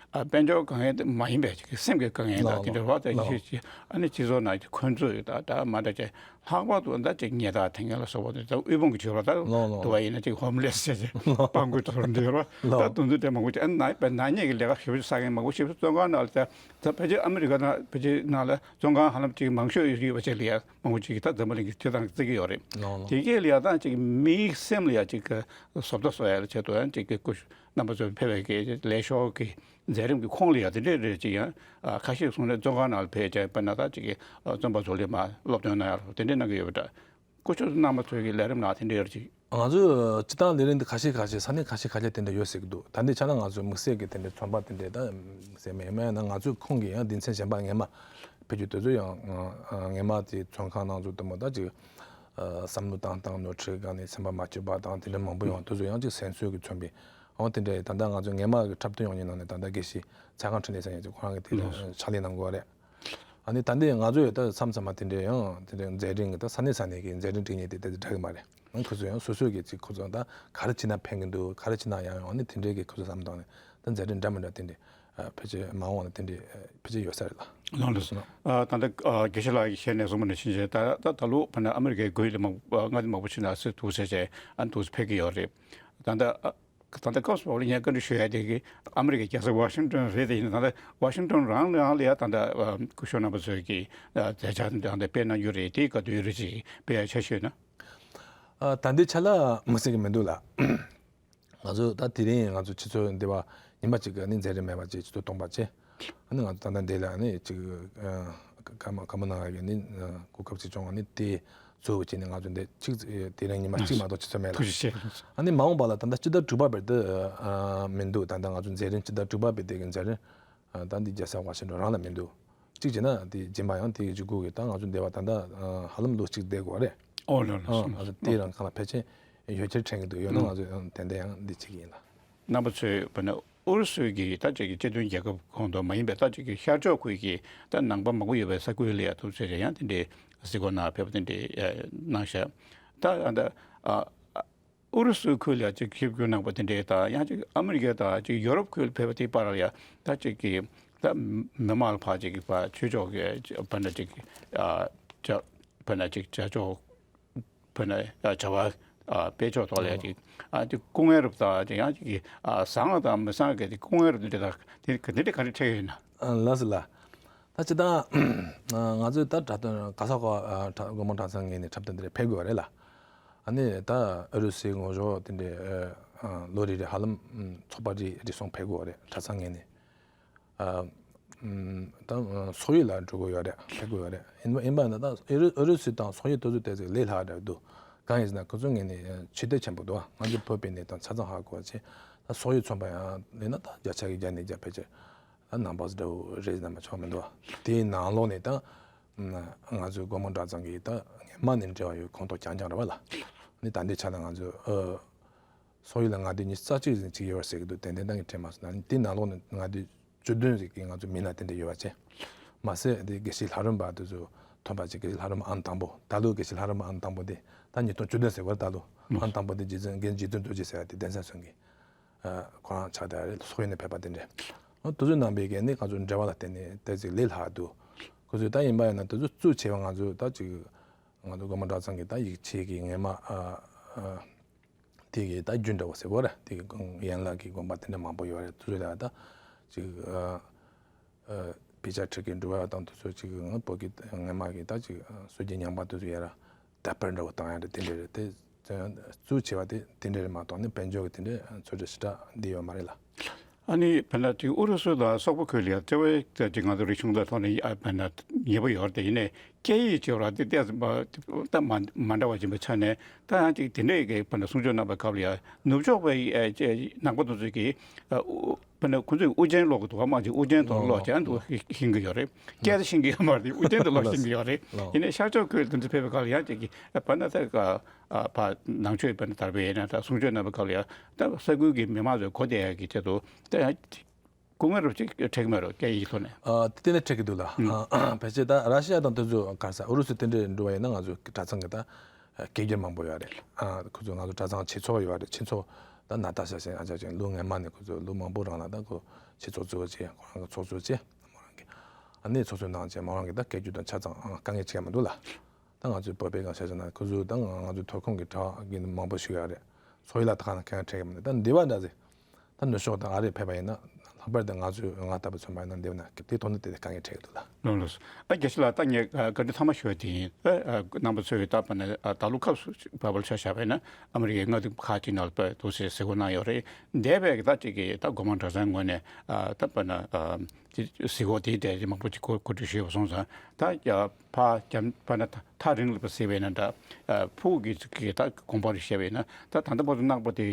ཨ། དཔལ་འབྱོར་དཀའ་ངལ་མ་ཡིན་པའི་ཅིག་སེམས་ཀྱི་དཀའ་ངལ་དང་། ལགས་དེ་འདྲ་བ་དང་། ལགས། ཅིག་ཅིག་ཨ་ནི་སྤྱི་ཚོགས་ནང་ཅིག་འཁོན་འཛུགས་ཡོད། ད་ད་མ་འདྲ་ཅིག་ལྷག་པར་དུ་ད་ཅིག་ཉལ་ཐ་དེ་ངན་ལ་སོགས་པ་དེ་ད་དབུལ་ཕོངས་ཀྱི་བྱུས་ལ། ད་ལགས་ལགས། དུ་བ་ཡིན་ན་ཅིག་ཧོམ་ལེས་ཟེར་ཅིག་ལགས། སྤྲང་པོ་ཚོར་འདི་ཡོད་རེད་པ། ད་ལགས། དེ་ཚོ་དེ་མང་པོ་ཅིག་ཨ་ནི་ནག་པའི་ནག་ཉེས་ཀྱི་ལས་ཀ་ཞེ་པོ་ཅིག་བསགས་མཁན་མང་པོ་ཞེ་པོ་བཙོན་ཁང་ནང་ལ། ད་ད་ཕལ་ཆེར་ཨ་མི་རི་ཀ་ནང་ཕལ་ཆེར་ནང་ལ་བཙོན་ཁང་ཧ་ལམ་ཅིག་མང་ཤོས་ཡོད་པ་ཅིག་ལ་ཡ་མང་པོ་ཅིག་གིས་ད་འཛམ་བུ་གླིང་གི་སྤྱིར་བཏང་གི་བརྩི་གི་ཡོད་རེད། ལགས་ལགས། དེ་གས་ལ་ཡ་ད་ཅིག་མིའི་སེམས་ལ་ཡ་ཅིག་གི་བཟོ་ལྟ་བཟོ་ཡ་ལ་ཆེད་དུ་ཡང་ཅིག་གི་སྐུ་རྣམ་པ་ཚོ་ཕེབས་པའི་གི་ལས་ཤོག་གི་མཛད་རིམ་གྱི་ཁོངས་ལ་ཡ་དེ་འདྲས་རེད། ཅིག་ཡང་ཨ། ཁ་ཤས་གསུངས་ནས་བཙོན་ཁང་ནང་ལ་ཕེབས་བྱས་པ་ན། ད་ཅིག་གི་ཨ། བཙོན་པ་ཚོ་ལ་མར་སློབ་སྟོན་གནང་ཡ་ལ་དེ་འདྲས་གནང་གི་ཡོད་པ་འདྲ། སྐུ་ཞབས་རྣམ་པ་ཚོའི་གི་ལས་རིམ་ནང་དེ་འདྲས་ཡོད་རེད། ཅིག་ང་ཚོས་སྤྱིར་བཏང་ལས་རིམ་འདི་ཁ་ཤས་ཁ་ཤས་ས་གནས་ཁ་ཤས་ཁ་ཤས་དེ་འདྲ་ཡོད་སྲིད་ཀྱི་འདུག་ད་ལྟའི་ཆ་ལ་ང་ཚོའི་དམིགས་བསལ་གྱི་དེ་འདྲའི་ཚོགས་པ་དེ་འདྲའི་ད་དམིགས་བསལ་མེད། མེད་ན་ང་ཚོའི་ཁོངས་ཀྱི་ཡང་སྡེ་ཚན་གཞན་པ་སྔོན་མ་ཕེབས་རྒྱུ་དེ་ཚོ་ཡང་སྔོན་མ་དེ་ཚོགས་ཁང་ནང་ཚོ་དེ་མོ་ད་ཅིག་བསམ་བློ་བཏང་སྟངས་ནོར་འཁྲུལ་སྒང་ནས་སེམས་པ་མ་སྐྱིད་པ་དང་། དེ་འདྲ་མང་པོ་ཡོང་། དེ་ཚོ་ཡང་ཅིག་གསན་སྲོལ་གྱིས་མཚོན་པའི། འོ་དེ་འདྲ་ད་ལྟ་ང་ཚོ་སྔོན་མ་གི་འཁྲབ་སྟོན་ཡོང་མཁན་ནང་ནས་ད་ལྟ་དགེ་བཤེས་ཚེ་དབང་ཕྲིན་ལས་ཟེར་མཁན་ཅིག་ཁོ་རང་གིས་དེ་ཕྱག་ལས་གནང་གི་ཡོད་རེད། ཨ་ནི་ད་ལྟའི་ང་ཚོའི་ད་མཚམས་མཚམས་མ་དེ་འདྲའི་ཡང་དེ་འདྲའི་མཛད་རིམ་གྱི་ད་ས་གནས་ས་གནས་ཀྱི་མཛད་རིམ་སྒྲིག་མཁན་དེ་ད་དེ་འདྲ་གི་མ་རེད། ཨ། ཁོ་ཚོ་ཡང་སོ་སོའི་གི་ཅིག་ཁོ་ཚོ་ད་ག་རེ་བྱས་ན་ཕན་གི་འདུག་ག་རེ་བྱས་ན་ཡག་ཡོང་། ཨ་ནི་དེ་འདྲའི་གི་ཁོ་ཚོ་བསམ་བཏང་ནས་ད་མཛད་རིམ་འདྲ་མི་འདྲ་དེ་འདྲའི་ཨ། ཕལ་ཆེར་མ་འོངས་ལ་དེ་འདྲའི་ཨ། ཕལ་ཆེར་ཡོད་ས་རེད་ལ། ལགས་ལགས་སོ། ཨ། ད་ལྟ་ཨ། དགེ་བཤེས་ལགས་ཀྱིས་ཞལ་ནས་གསུངས་པ་ནང་བཞིན་བྱས། ད་ད་ད་ལོ་དཔེར་ན་ཨ་མི་རི་ཀའི་བགོ་ཡིག་ལ་མང་པོ་མངའ་སྡེ་མང་པོ་ཞིག་ནང་སེ་འདུག་ཟེར་བྱས། ཨ། འདུག་སེ་ཕེབས་ཀྱི་ཡོད་རེད། ད་ལྟ་ཨ། ད་ལྟ་སྐབས་སུ་བབ་ལ་ངས་བཀའ་འདྲི་ཞུ་ཡ་དེ་གི་ཨ་མི་རི་ཀའི་རྒྱལ་ས་ཝ་ཤིང་ཏོན་རེད། དེ་ཡིན་ན་ད་ལྟ་ཝ་ཤིང་ཏོན་རང་ལ་ཡང་ལ་ཡ་ད་ལྟ་ཨ། སྐུ་ཞབས་རྣམ་པ་ཚོས་ཀྱི་ཨ། མཛད་འཆར་ད་ལྟ་སྤེལ་གནང་རྒྱུ་རེད། དེ་ག་དུས་རེ་ཅིག་སྤེལ་ཡ་འཆར་གཞི་ཡོད་ན། ཨ། ད་ལྟའི་ཆ་ལ་དམིགས་བསལ་གྱི་མི་འདུག་ལགས། ང་ཚོ་ད་དེ་རིང་ང་ཚོ་ཆུ་ཚོད་འདི་བ་ཉི་མ་གཅིག་གི་ནི་མཛད་རིམ་མེད་པ་བྱས། ཆུ་ཚོད་སྟོང་པ་བྱས། ཨ་ནི་ང་ཚོ་ད་ལྟ་འདི་ལ་ནི་ཅིག་ཨ། བཀའ་མོལ་བཀའ་མོལ་གནང་ཡ་གི་ནི་ཨ། གོ་སྐབས་ཅིག་བྱུང་བ་ནི་དེ་གཙོ་བོ་བྱས་ནས་ང་ཚོ་འདི་ཅིག་དེ་རིང་ཉི་མ་གཅིག་མ་གཏོགས་ཆུ་ཚོད་མེད་ལ། ཐུགས་རྗེ་ཆེ། ཨ་ནི་མ་འོངས་པ་ལ་ད་ལྟ་སྤྱི་ཟླ་དྲུག་པ་བར་དུ་ཨ། མི་འདུག་ད་ལྟ་ང་ཚོ་མཛད་རིམ་སྤྱི་ཟླ་དྲུག་པ་བར་དུ་གི་མཛད་རིམ། ཨ། ད་འདི་རྒྱལ་ས་ཝ་ཤིང་ཏོན་རང་ལ་མི་འདུག་གཅིག་བྱས་ན་དེ་རྗེས་མ་ཡང་དེ་གི་གཞུག་གུ་གི་ད་ང་ཚོ་འདི་བ་ད་ལྟ་ཨ། ཧ་ལམ་ལོ་གཅིག་བསྡད་དགོས་རེད། ཨོ་ལགས་ལགས་སོ། ཨ། ཨ། དེ་རང་གང་ལ་ཕལ་ཆེར་ཡོད་ཁྱེར་དྲན་གྱི་འདུག་ཡོད་ན་ང་ཚོ་ཡང་ཏན་ཏན་ཡང་འདི་བྱེད་ཀྱི་ཡིན་ལགས། རྣམ་པ་ཚོས་དཔེར་ན་ཨུ་རུ་སུའི་གི་ད་ཅིག་གི་སྤྱི་མཐུན་རྒྱལ་ཁབ་ཁོངས་གཏོགས་མ་ཡིན་པའི་ད་ཅིག་གི་ཤར་ཕྱོགས་ཁུལ་གྱི་ད་ནང་པ་མང་པོ་ཡོད་པའི་ས་ཁུལ་ལ་ཡ་ཐུག་ཚེ་རེ་ཡང་དེ་འདྲའི་གཟིགས་སྐོར་ནང་ཕེབས་པ་དེ་འདྲའི་ཨ། གནང་ཤག་ད་ཨ། ད་ཨ། ཨུ་རུ་སུའི་ཁུལ་ལ་ཅིག་ཞིབ་འཇུག་གནང་པ་དེ་འདྲའི་དང་། ཡང་ཅིག་ཨ་མི་རི་ཀ་དང་ཅིག་ཡོ་རོབ་ཁུལ་ཕེབས་པ་དེའི་བར་ལ་ཡ་ད་ཅིག་གི་ད་མི་མང་ལ་ཕར་ཅིག་གི་ཕར་ཆོས་ཕྱོགས་ཀྱི་བར་ན་ཅིག་ཨ། ཅ་བར་ན་ཅིག་བྱ་ཕྱོགས་བར་ན་བྱ་བ་ཨ། སྤེལ་ཕྱོགས་ཐོག་ལ་ཡ་ཅིག་ཨ། ཅིག་སྐུ་ངལ་རུབ་དང་། ཅིག་ཡང་ཅིག་གི་ཨ། བཟང་བ་དང་མི་བཟང་བའི་སྐུ་ངལ་རུབ་དེ་འདྲ་དང་། དེ་ག་འདི་འདྲ་ག་འདྲ་འཕྲད་ཡོད་ན། ཨ། ལགས་སོ་ལགས། ད་སྤྱིར་བཏང་ང་ཚོས་ད་འཁྲབ་སྟོན་ག་ས་ག་ཨ། འཁྲབ་སྒོར་མོ་གྲྭ་ཚང་ངོས་ནས་འཁྲབ་སྟོན་འདི་རེད་ཕེབས་དགོས་པ་རེད་ལགས། ཨ་ནི་ད་ཨུ་རུ་སུའི་ངོ་ཞོགས་དེ་འདྲའི་ཨ། ལོ་རེ་རེ་ཧ་ལམ་ཚོགས་པ་རེ་རེ་ཟུང་ཕེབས་དགོས་པ་རེད། གྲྭ་ཚང་ངོས་ནས། ཨ། ད་སོག་ཡུལ་ལ་འགྲོ་དགོས་ཡོད་རེད། ཕེབས་དགོས་ཡོད་རེད། ཡིན་པ་ཡིན་པ་ན་ད་ཨུ་རུ་ཨུ་རུ་སུ་དང་སོག་ཡུལ་དེ་ཚོ་དེ་ཚོ་ལས་སླ་བ་འདྲ་འདུག་གང་ཡིན་ཟེར་ན་ཁོ་ཚོ་ངོས་ནས་ཕྱི་བལྟས་ཆེན་པོ་འདུག་ང་ཚོ་བོད་པའི་གནས་སྟངས་ཆ་ཚང་ཧ་གོ་བ་བྱས། ད་སོག་ཡུལ་མཚོན་པ་ཡང་ཡིན་ན་ད་བརྒྱ་ཆ་གི་བརྒྱ་ནས་བརྒྱ་ཕལ་ཆེར་ནང་པ་འདྲ་བོ་རེད་ཟེར་ན་མ་ཆོག་མི་འདུག་དེའི་ནང་ལོགས་ནས་ད་ང་ཚོའི་སྒོར་མོ་གྲྭ་ཚང་གི་ད་སྔོན་མ་ནས་འབྲེལ་བ་ཡོད་ཁོངས་གཏོགས་རྐྱང་རྐྱང་རེད་པ་ལགས། ཨ་ནི་ད་ལྟའི་ཆ་ལ་ང་ཚོ་ཨ། སོག་ཡུལ་ལ་མངའ་སྡེ་ཉི་ཤུ་རྩ་གཅིག་ཟིན་ཅིག་ཡོད་པ་ཟེར་གྱི་འདུག་ཏན་ཏན་ད་ངས་དྲན་མ་སོང་། ད་ནི་དེའི་ནང་ལོགས་ནས་མངའ་སྡེ་བཅུ་བདུན་ཟིག་གི་ང་ཚོ་མི་སྣ་དེ་འདྲ་ཡོད་པ་བྱས། མ་ཟད་དེ་དགེ་བཤེས་ལྷ་རམས་པ་དེ་ཚོ་ཐོན་པ་ཅིག་དགེ་བཤེས་ལྷ་རམས་པ་ཨང་དང་པོ། ད་ལོ་དགེ་བཤེས་ལྷ་རམས་པ་ཨང་དང་པོ་དེ་ད་ཉིས་སྟོང་བཅུ་བདུན་ཟེར་བར་ད་ལོ་ཨང་དང་པོ་དེ་རྗེ་བཙུན་རྒན་རྗེ་བཙུན་རྡོ་རྗེ་ཟེར་བ་དེ་གདན་ས་གསུམ་གྱི་ཨ། ཁོ་རང་ཆགས་བསྡད་རེད། སོག་ཡུལ་ནས་ཕེབས་པ་དེ་འདྲ། ཨ། དེ་ཚོའི་ནང་པའི་གི་ནི་ང་ཚོ་འབྲེལ་བ་ལ་བརྟེན་ནས་དེ་ཅིག་ལས་སླ་འདུག་ཁོ་ཚོས་ད་ཡིན་པ་ཡིན་ན་དེ་ཚོ་གཙོ་ཆེ་བ་ང་ཚོ་ད་ཅིག་ང་ཚོ་སྒོར་མོ་གྲྭ་ཚང་གི་ད་ཡིག་ཆའི་གི་སྔོན་མ་ཨ། ཨ། དེ་གི་ད་རྒྱུན་འདྲ་བོ་ཟེར་བ་རེད། དེ་གི་ཡན་ལག་གི་དགོན་པ་དེ་འདྲ་མང་པོ་ཡོད་རེད། དེ་ཚོ་ལ་ད་ཅིག་ཨ། ཨ། དཔེ་ཆ་ཁྲིད་མཁན་འགྲོ་བ་དང་དེ་ཚོ་ཅིག་ང་བོད་ཀྱི་སྔོན་མ་གི་ད་ཅིག་སྲོལ་རྒྱུན་ཉམས་པ་དེ་ཚོ་ཡར་དར་སྤེལ་འདྲ་བོ་བཏང་ཡ་རེད། དེ་འདྲ་རེད། དེ་གཙོ་ཆེ་བ་དེ་དེ་འདྲ་རེད་མ་གཏོགས་ནི་དཔལ་འབྱོར་གྱི་དེ་འདྲ་ཚོགས་སྒྲིག་ཞེ་དྲག་འདི་ཡོད་མ་རེད་ལགས། ཨ་ནི་དཔེར་ན་ཅིག་ཨུ་རུ་སུ་དང་སོག་པོ་ཁུལ་ལ་ཡང་དཔྱད་པ་ཅིག་ང་ཚོ་རིག་གཞུང་དང་ཐོག་ནས་ཨ་དཔེར་ན་ཉེ་པོ་ཡོད་རེད། དེ་ཡིན་ནའི་སྐད་ཡིག་ཅིག་ཡོད་ར། དེ་ཏོག་ཙམ་ད་མ་མ་འདྲ་བ་ཅིག་ཡིན་པའི་ཆ་ནས། ད་ཡང་ཅིག་དེ་འདྲའི་གི་དཔེར་ན་གསུང་ཆོས་གནང་བའི་སྐབས་ལ་ཡང་ནུབ་ཕྱོགས་པའི་ཨ་ཅེ་ནང་པ་དེ་ཚོས་ཀྱིས་ཨ་ཨུ་དཔེར་ན་ཁོ་ཚོས་དབུ་ཅན་ཀློག་གི་འདུག་བ། མ་ཅིག་དབུ་ཅན་དུ་ཀློག་ཅེས་འདུག་ཤེས་ཀྱི་ཡོད་རེད། སྐད་དེ་ཤེས་ཀྱི་ཡོད་མ་རེད། དབུ་ཅན་དུ་ཀློག་ཤེས་ཀྱི་ཡོད་རེད། ཡིན་ནའི་ཤར་ཕྱོགས་ཁུལ་དེ་ཚོ་ཕེབས་པའི་སྐབས་ལ་ཡང་ཅིག་གི་དཔེར་ན་ད་ཨ་ཕ་ནང་ཆོས་དཔེར་ན་དར་སྤེལ་ཡིན་ན་ད་གསུང་ཆོས་གནང་བའི་སྐབས་ལ་ཡང་ད་ས་ཁུལ་གྱི་མི་མང་ཚོས་གོ་བདེ་ཡག་གི་ཆེད་དུ་ད་ཡང་སྐུ་ངལ་རུ་ཅིག་འཕྲད་ཀྱི་མེད་རོ། སྐད་ཡིག་ཐོག་ནས། ཨ་དེ་ནས་འཕྲད་ཀྱི་འདུག་ལ། ཨ་ཕལ་ཆེར་ད་ར་ཤི་ཡ་དང་དེ་ཚོ་ག་ས་ཨུ་རུ་སུ་དེ་འདྲའི་འགྲོ་བ་ཡིན་ན་ང་ཚོ་གྲྭ་ཚང་གི་ད་སྐད་སྒྱུར་མང་པོ་ཡོད་རེད། ཨ་ཁོ་ཚོ་ང་ཚོ་གྲྭ་ཚང་ཆོས་ཚོགས་ཡོད་རེད། ཆོས་ཚོགས་ད་ན་ཏཱ་ཤ་ཟེར་ཨ་ཅག་ཅིག་ལོ་སྔོན་མ་ནས་ཁོ་ཚོ་ལོ་མང་པོ་རིང་ལ་ད་ཁོ་ཆོས་ཚོགས་གཙོས་བྱས་ཁོ་རང་གི་ཚོགས་གཙོ་བྱས་མོ་རང་གི་ཨ་ནི་ཚོགས་གཙོ་གནང་བྱས་མོ་རང་གི་ད་སྐད་སྒྱུར་དང་ཆ་ཚང་དཀའ་ངལ་ཅིག་ཡང་མི་འདུག་ལ། ད་ང་ཚོའི་བོད་པའི་སྒང་བཤད་ཙམ་ན་ཁོ་ཚོ་ད་ང་ང་ཚོའི་ཐོག་ཁོངས་ཀྱི་གྲྭ་བ་གི་མང་པོ་ཞིག་ཡོད་རེད། སོ་ཡི་ལ་ད་ག་ན་གང་ཡང་འཕྲད་ཀྱི་མི་འདུག་ད་འདི་བ་འདྲ་ཟེར། ད་ནུབ་ཕྱོགས་དང་ཨ་རིར་ཕེབས་པ་ཡིན་ན་ལྷག་པར་དུ་ང་ཚོས་ང་ལྟ་བུ་མཚོན་པ་ཡིན་ན་འདི་བ་ན་དེ་ཐོག་ནས་དེ་དཀའ་ངལ་འཕྲད་ཀྱི་འདུག་ལ། ལགས་ལགས་སོ། ཨ་དགེ་བཤེས་ལགས། ད་ངས་ཨ་བཀའ་འདྲི་ཐ་མ་ཞུ་བ་དེ་ཡིན། ཨ་ཨ་རྣམ་པ་ཚོས་ད་ཕ་ནས་ཨ་ད་ལོ་སྐབས་སུ་བབ་པར་ཆ་བཞག་པ་ཡིན་ན་ཨ་མི་རི་ཀའི་མངའ་སྡེ་ཁག་ཅིག་ནང་ལ་དཔེ་འདུག་སེ་གཟིགས་སྐོར་གནང་ཡོད་རེད། འདས་པའི་ད་ཅིག་གི་ད་སྒོ་མང་གྲྭ་ཚང་ངོས་ནས་ཨ་ད་ཕ་ན་ཨ་ཅིག་གཟིགས་སྐོར་དེའི་གྲས་ཅིག་མང་པོ་ཅིག་གོ་གོ་སྒྲིག་ཞུས་པ་སོང་ཙང་། ད་ཡ་ཕ་རྒྱ་ཕ་ན་ཐག་རིང་ལ་བ་ཟེར་བས་ན་འདྲ། ཨ་ཕུགས་ཀྱི་ཅིག་གི་ད་དགོངས་པ་རེ་བཤད་པས་ན་ད་ད་ལྟ་བར་དུ་གནང་པ་དེ་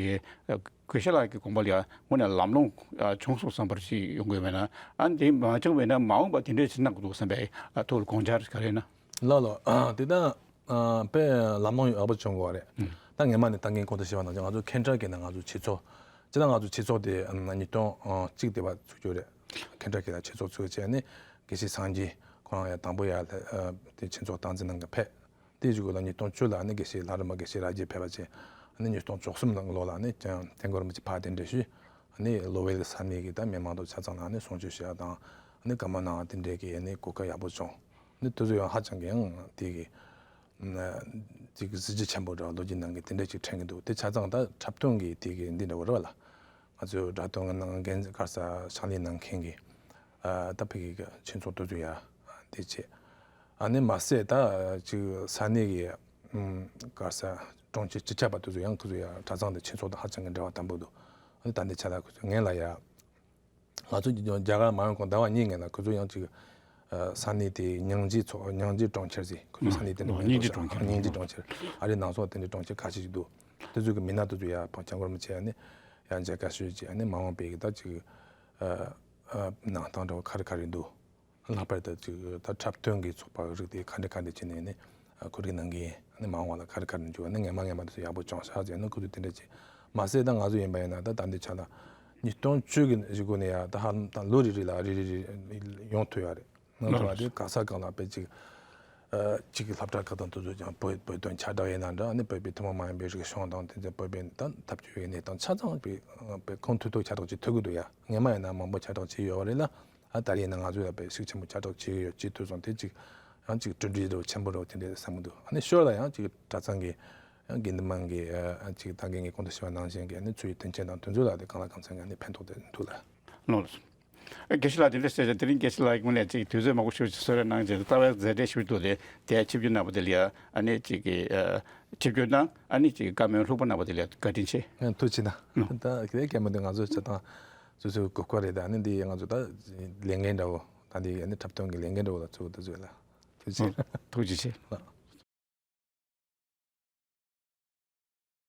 ཨ་དགེ་བཤེས་ལགས་ཀྱི་དགོངས་པ་ལ་ཡང་དངོས་གནས་ལམ་ལྷོང་ཨ་བྱུང་སོང་བསམ་པར་ཞིག་ཡོང་དགོས་པས་ན། ཨ་འདི་མ་བྱུང་བས་ན་མ་འོངས་པ་དེ་འདྲས་ཞིག་གནང་དགོས་འདུག་བསམ་པའི་ཨ་ཐུགས་ལ་དགོངས་འཆར་ག་རེ་ན། ལགས་ལགས། ཨ་དེ་ད་ཨ་དཔེ་ལམ་ལྷོང་ཡག་པོ་བྱུང་དགོས་རེད། ཨུམ། ད་སྔོན་མ་ནས་ད་ངས་གོང་དུ་ཞུས་པ་ནང་བཞིན་ང་ཚོ་ཁེན་ཊ་ཀི་ནང་ང་ཚོ་ཆོས་ཚོགས་སྤྱིར་བཏང་ང་ཚོ་ཆོས་ཚོགས་དེ་ཨ་ཉིས་སྟོང་གཅིག་དེ་བ་ཚུགས་རྒྱུ་རེད། ཁེན་ཊ་ཀི་ལ་ཆོས་ཚོགས་ཚུགས་བྱས་ནས་དགེ་བཤེས་སངས་རྒྱས་ཁོ་རང་ཡང་དང་པོ་ཡར་ཨ་དེ་ཆོས་ཚོགས་སྟངས་འཛིན་གནང་གི་ཕེབས། དེའི་གཞུག་ལ་ཉིས་སྟོང་བཅུ་ལ་ནི་དགེ་བཤེས་ལྷ་རམས་པ་དགེ་བཤེས་ར་རྒྱས་ཕེབས་པ་བྱས། ནི་ཉིས་སྟོང་བཅུ་གསུམ་ལོ་ལ་ནི་ཀྱང་ཐེན་གོ་རིན་པོ་ཆེ་ཕར་གདན་འདྲེན་ཞུས། ནི་ལོ་ཝེལ་ས་གནས་ཀྱི་ད་མི་མང་དང་ཆ་ཚང་ལ་ནི་གསུང་ཆོས་ཞུ་ཡ་དང་ནི་བཀའ་མོལ་གནང་བ་དེ་འདྲའི་གི་ནི་གོ་སྐབས་ཡག་པོ་བྱུང་། ནི་དེ་ཚོ་ཡང་ཧ་ཅང་གི་ཡང་དེ་གི་ཅིག་གཟི་བརྗིད་ཆེན་པོ་འདྲ་བ་ལོ་རྒྱུས་ནང་གི་དེ་འདྲ་ཅིག་དྲན་གི་འདུག་དེ་ཆ་ཚང་ད་འཁྲབ་སྟོན་གི་དེ་གི་འདི་འདྲ་བོ་རེད་བ་ལ། ང་ཚོའི་སྒྲ་སྟོན་གི་ནང་འགན་ག་ས་ཕྱག་ལས་གནང་མཁན་གི་ཨ་ད་ཕ་གི་གི་ཁྱེད་ཚོ་དེ་ཚོ་ཡ་དེ་བྱས། ཨ་ནི་མ་ཟད་ད་ཅིག་ས་གནས་གི་ཨམ་ག་ས་གྲོང་ཁྱེར་སྤྱི་ཁྱབ་པ་དེ་ཚོ་ཡང་ཁོ་ཚོ་ཡ་གྲྭ་ཚང་དང་ཁྱེད་ཚོ་དང་ཧ་ཅང་གི་འབྲེལ་བ་དམ་པོ་འདུག་ཨ་ནི་ད་འདི་ཆ་ལ་ཁོ་ཚོ་ངན་ལ་ཡ། ང་ཚོ་རྒྱ་གར་མ་ཡོང་གོང་ཟླ་བ་གཉིས་སྔོན་ལ་ཁོ་ཚོ་ཡང་ཅིག་ཨ་ས་གནས་དེ་སྙིང་རྗེ་ཚོ་སྙིང་རྗེ་གྲོང་ཁྱེར་ཟེར་ཁོ་ཚོ་ས་གནས་དེ་འདྲ་ཨ་སྙིང་རྗེ་གྲོང་ཁྱེར། སྙིང་རྗེ་གྲོང་ཁྱེར། ཨ་རིའི་ནང་སོག་དེ་འདྲའི་གྲོང་ཁྱེར་ཁ་ཤས་ཤིག་འདུག་དེ་ཚོ་གི་མི་སྣ་དེ་ཚོ་ཡ་ཕོན་ཆེན་པོ་མི་བྱེད་ཡ་ནི་ཡང་མཇལ་ཁ་ཞུས་ཅིག་ཨ་ནི་མ་འོངས་པའི་གི་ད་ཅིག་ཨ་ཨ་གནང་སྟངས་འདྲ་བོ་ག་རེ་ག་རེ་འདུག་ལྷག་པར་དུ་ཅིག་ད་འཁྲབ་སྟོན་གྱི་ཚོགས་པ་རིགས་དེ་ག་འདྲ་ག་འདྲ་བྱས་ནས་ནི་ཨ་གོ་སྒྲིག་གནང་གི་ཡིན། ཨ་ནི་མ་འོངས་པ་ལ་ག་རེ་ག་རེ་འགྱུར་བ་ནི་ངན་མ་ངན་མ་དེ་ཚོ་ཡག་པོ་བྱུང་ཤག་ཟེར་ནི་ཁོ་ཚོས་དེ་འདྲ་བྱས། མ་ཟད་ད་ང་ཚོ་ཡིན་པ་ཡིན་ན་ད་ད་འདི་ཆ་ལ་ཉིས་སྟོང་བཅུ་གི་གཞུག་གུ་ནས་ཡ་ད་ཧ་ད་ལོ་རེ་རེ་ལ་རེ་རེ་རེ་ཡོང་ཐུབ་ཡ་རེད། ང་ཚོ་བ་དེ་ག་ས་གང་ལ་དཔེ་ཅིག་ཨ་ཅིག་གི་སློབ་གྲྭ་ཁག་དང་དེ་ཚོ་ཀྱང་བོད་བོད་དོན་ཁྱབ་བསྒྲགས་ཡིན་ན་འདྲ། ཨ་ནི་བོད་པའི་ཐུན་མོང་མ་ཡིན་པའི་རིག་གཞུང་དང་དེ་ཚོ་བོད་པའི་ད་འཐབ་ཇུས་ཡིན་ནས་དང་ཆ་ཚང་བའི་བའི་ཁོང་ཐུག་ཐུག་ཁྱབ་བསྒྲགས་བྱེད་ཐུབ་ཀྱི་འདུག་ཡ། སྔོན་མ་ཡིན་ན་མང་པོ་ཁྱབ་བསྒྲགས་བྱས་ཡོད་པ་རེད་ལ། ཨ་ད་རེས་ཡིན་ན་ང་ཚོས་ཡ་དཔེ་ཤུགས་ཆེན་པོ་ཁྱབ་བསྒྲགས་བྱེད་ཀྱི་ཡོད་ཅེས་ཐོས་སོང་། དེ་ཅིག་ཡང་ཅིག་གྲུབ་འབྲས་འདྲ་བོ་ཆེན་པོ་འདྲ་བོ་དེ་འདྲའི་བསམ་གྱི་འདུག་ཨ་ནི་ཞོར་ལ་ཡང་ཅིག་གྲྭ་ཚང་གི་ཡང་དགེ་འདུན་མང་གི་ཨ་ཅིག་ད་གིན་ངས་གོང་དུ་ཞུས་པ་ནང་བཞིན་གྱི་ཨ་ནི་ཚུལ་ཡི་དོན་ཆེན་དང་དེ་ཚོ་ལ་དེ་གང་ལ་གང་འཚམ་ཡང་ནི་ཕན་ཐོགས་དེ་འདུག་ལ། ལགས་སོ། དགེ་བཤེས་ལགས་དེ་འདྲ་ཟེར་ཅིག་དེ་རིང་དགེ་བཤེས་ལགས་ཀྱིས་དངོས་གནས་ཅིག་དུས་ཚོད་མང་པོ་ཞིག་གསོལ་རས་གནང་བྱས་ལྟ་བའི་མཛད་བྲེལ་ཞིག་འདུག་དེ་དེ་ཆིབས་བསྒྱུར་གནང་བ་དེ་ལ་ཡ་ཨ་ནི་ཅིག་གི་ཨ་ཆིབས་བསྒྱུར་གནང་ཨ་ནི་ཅིག་གི་བཀའ་མོལ་ལྷུག་པོ་གནང་བ་དེ་ལ་ཡ་བཀའ་དྲིན་ཆེ། ཐུགས་རྗེ་ཆེ་གནང་། ད་དེ་ག་མོ་དེ་ང་ཚོ་ཆ་ཚང་སོ་སོའི་གོ་སྐབས་རེད། ད་ནི་འདི་ང་ཚོ་ད་ལས་འགན་འདྲ་བོ་ད་འདི་ནི་འཁྲབ་སྟོན་གྱི་ལས་འགན་འདྲ་བོ་ལ་ཚུད་དུ་བཟོས་ལ། ཐུགས་རྗེ་ཆེ། ཐུགས་རྗེ་ཆེ།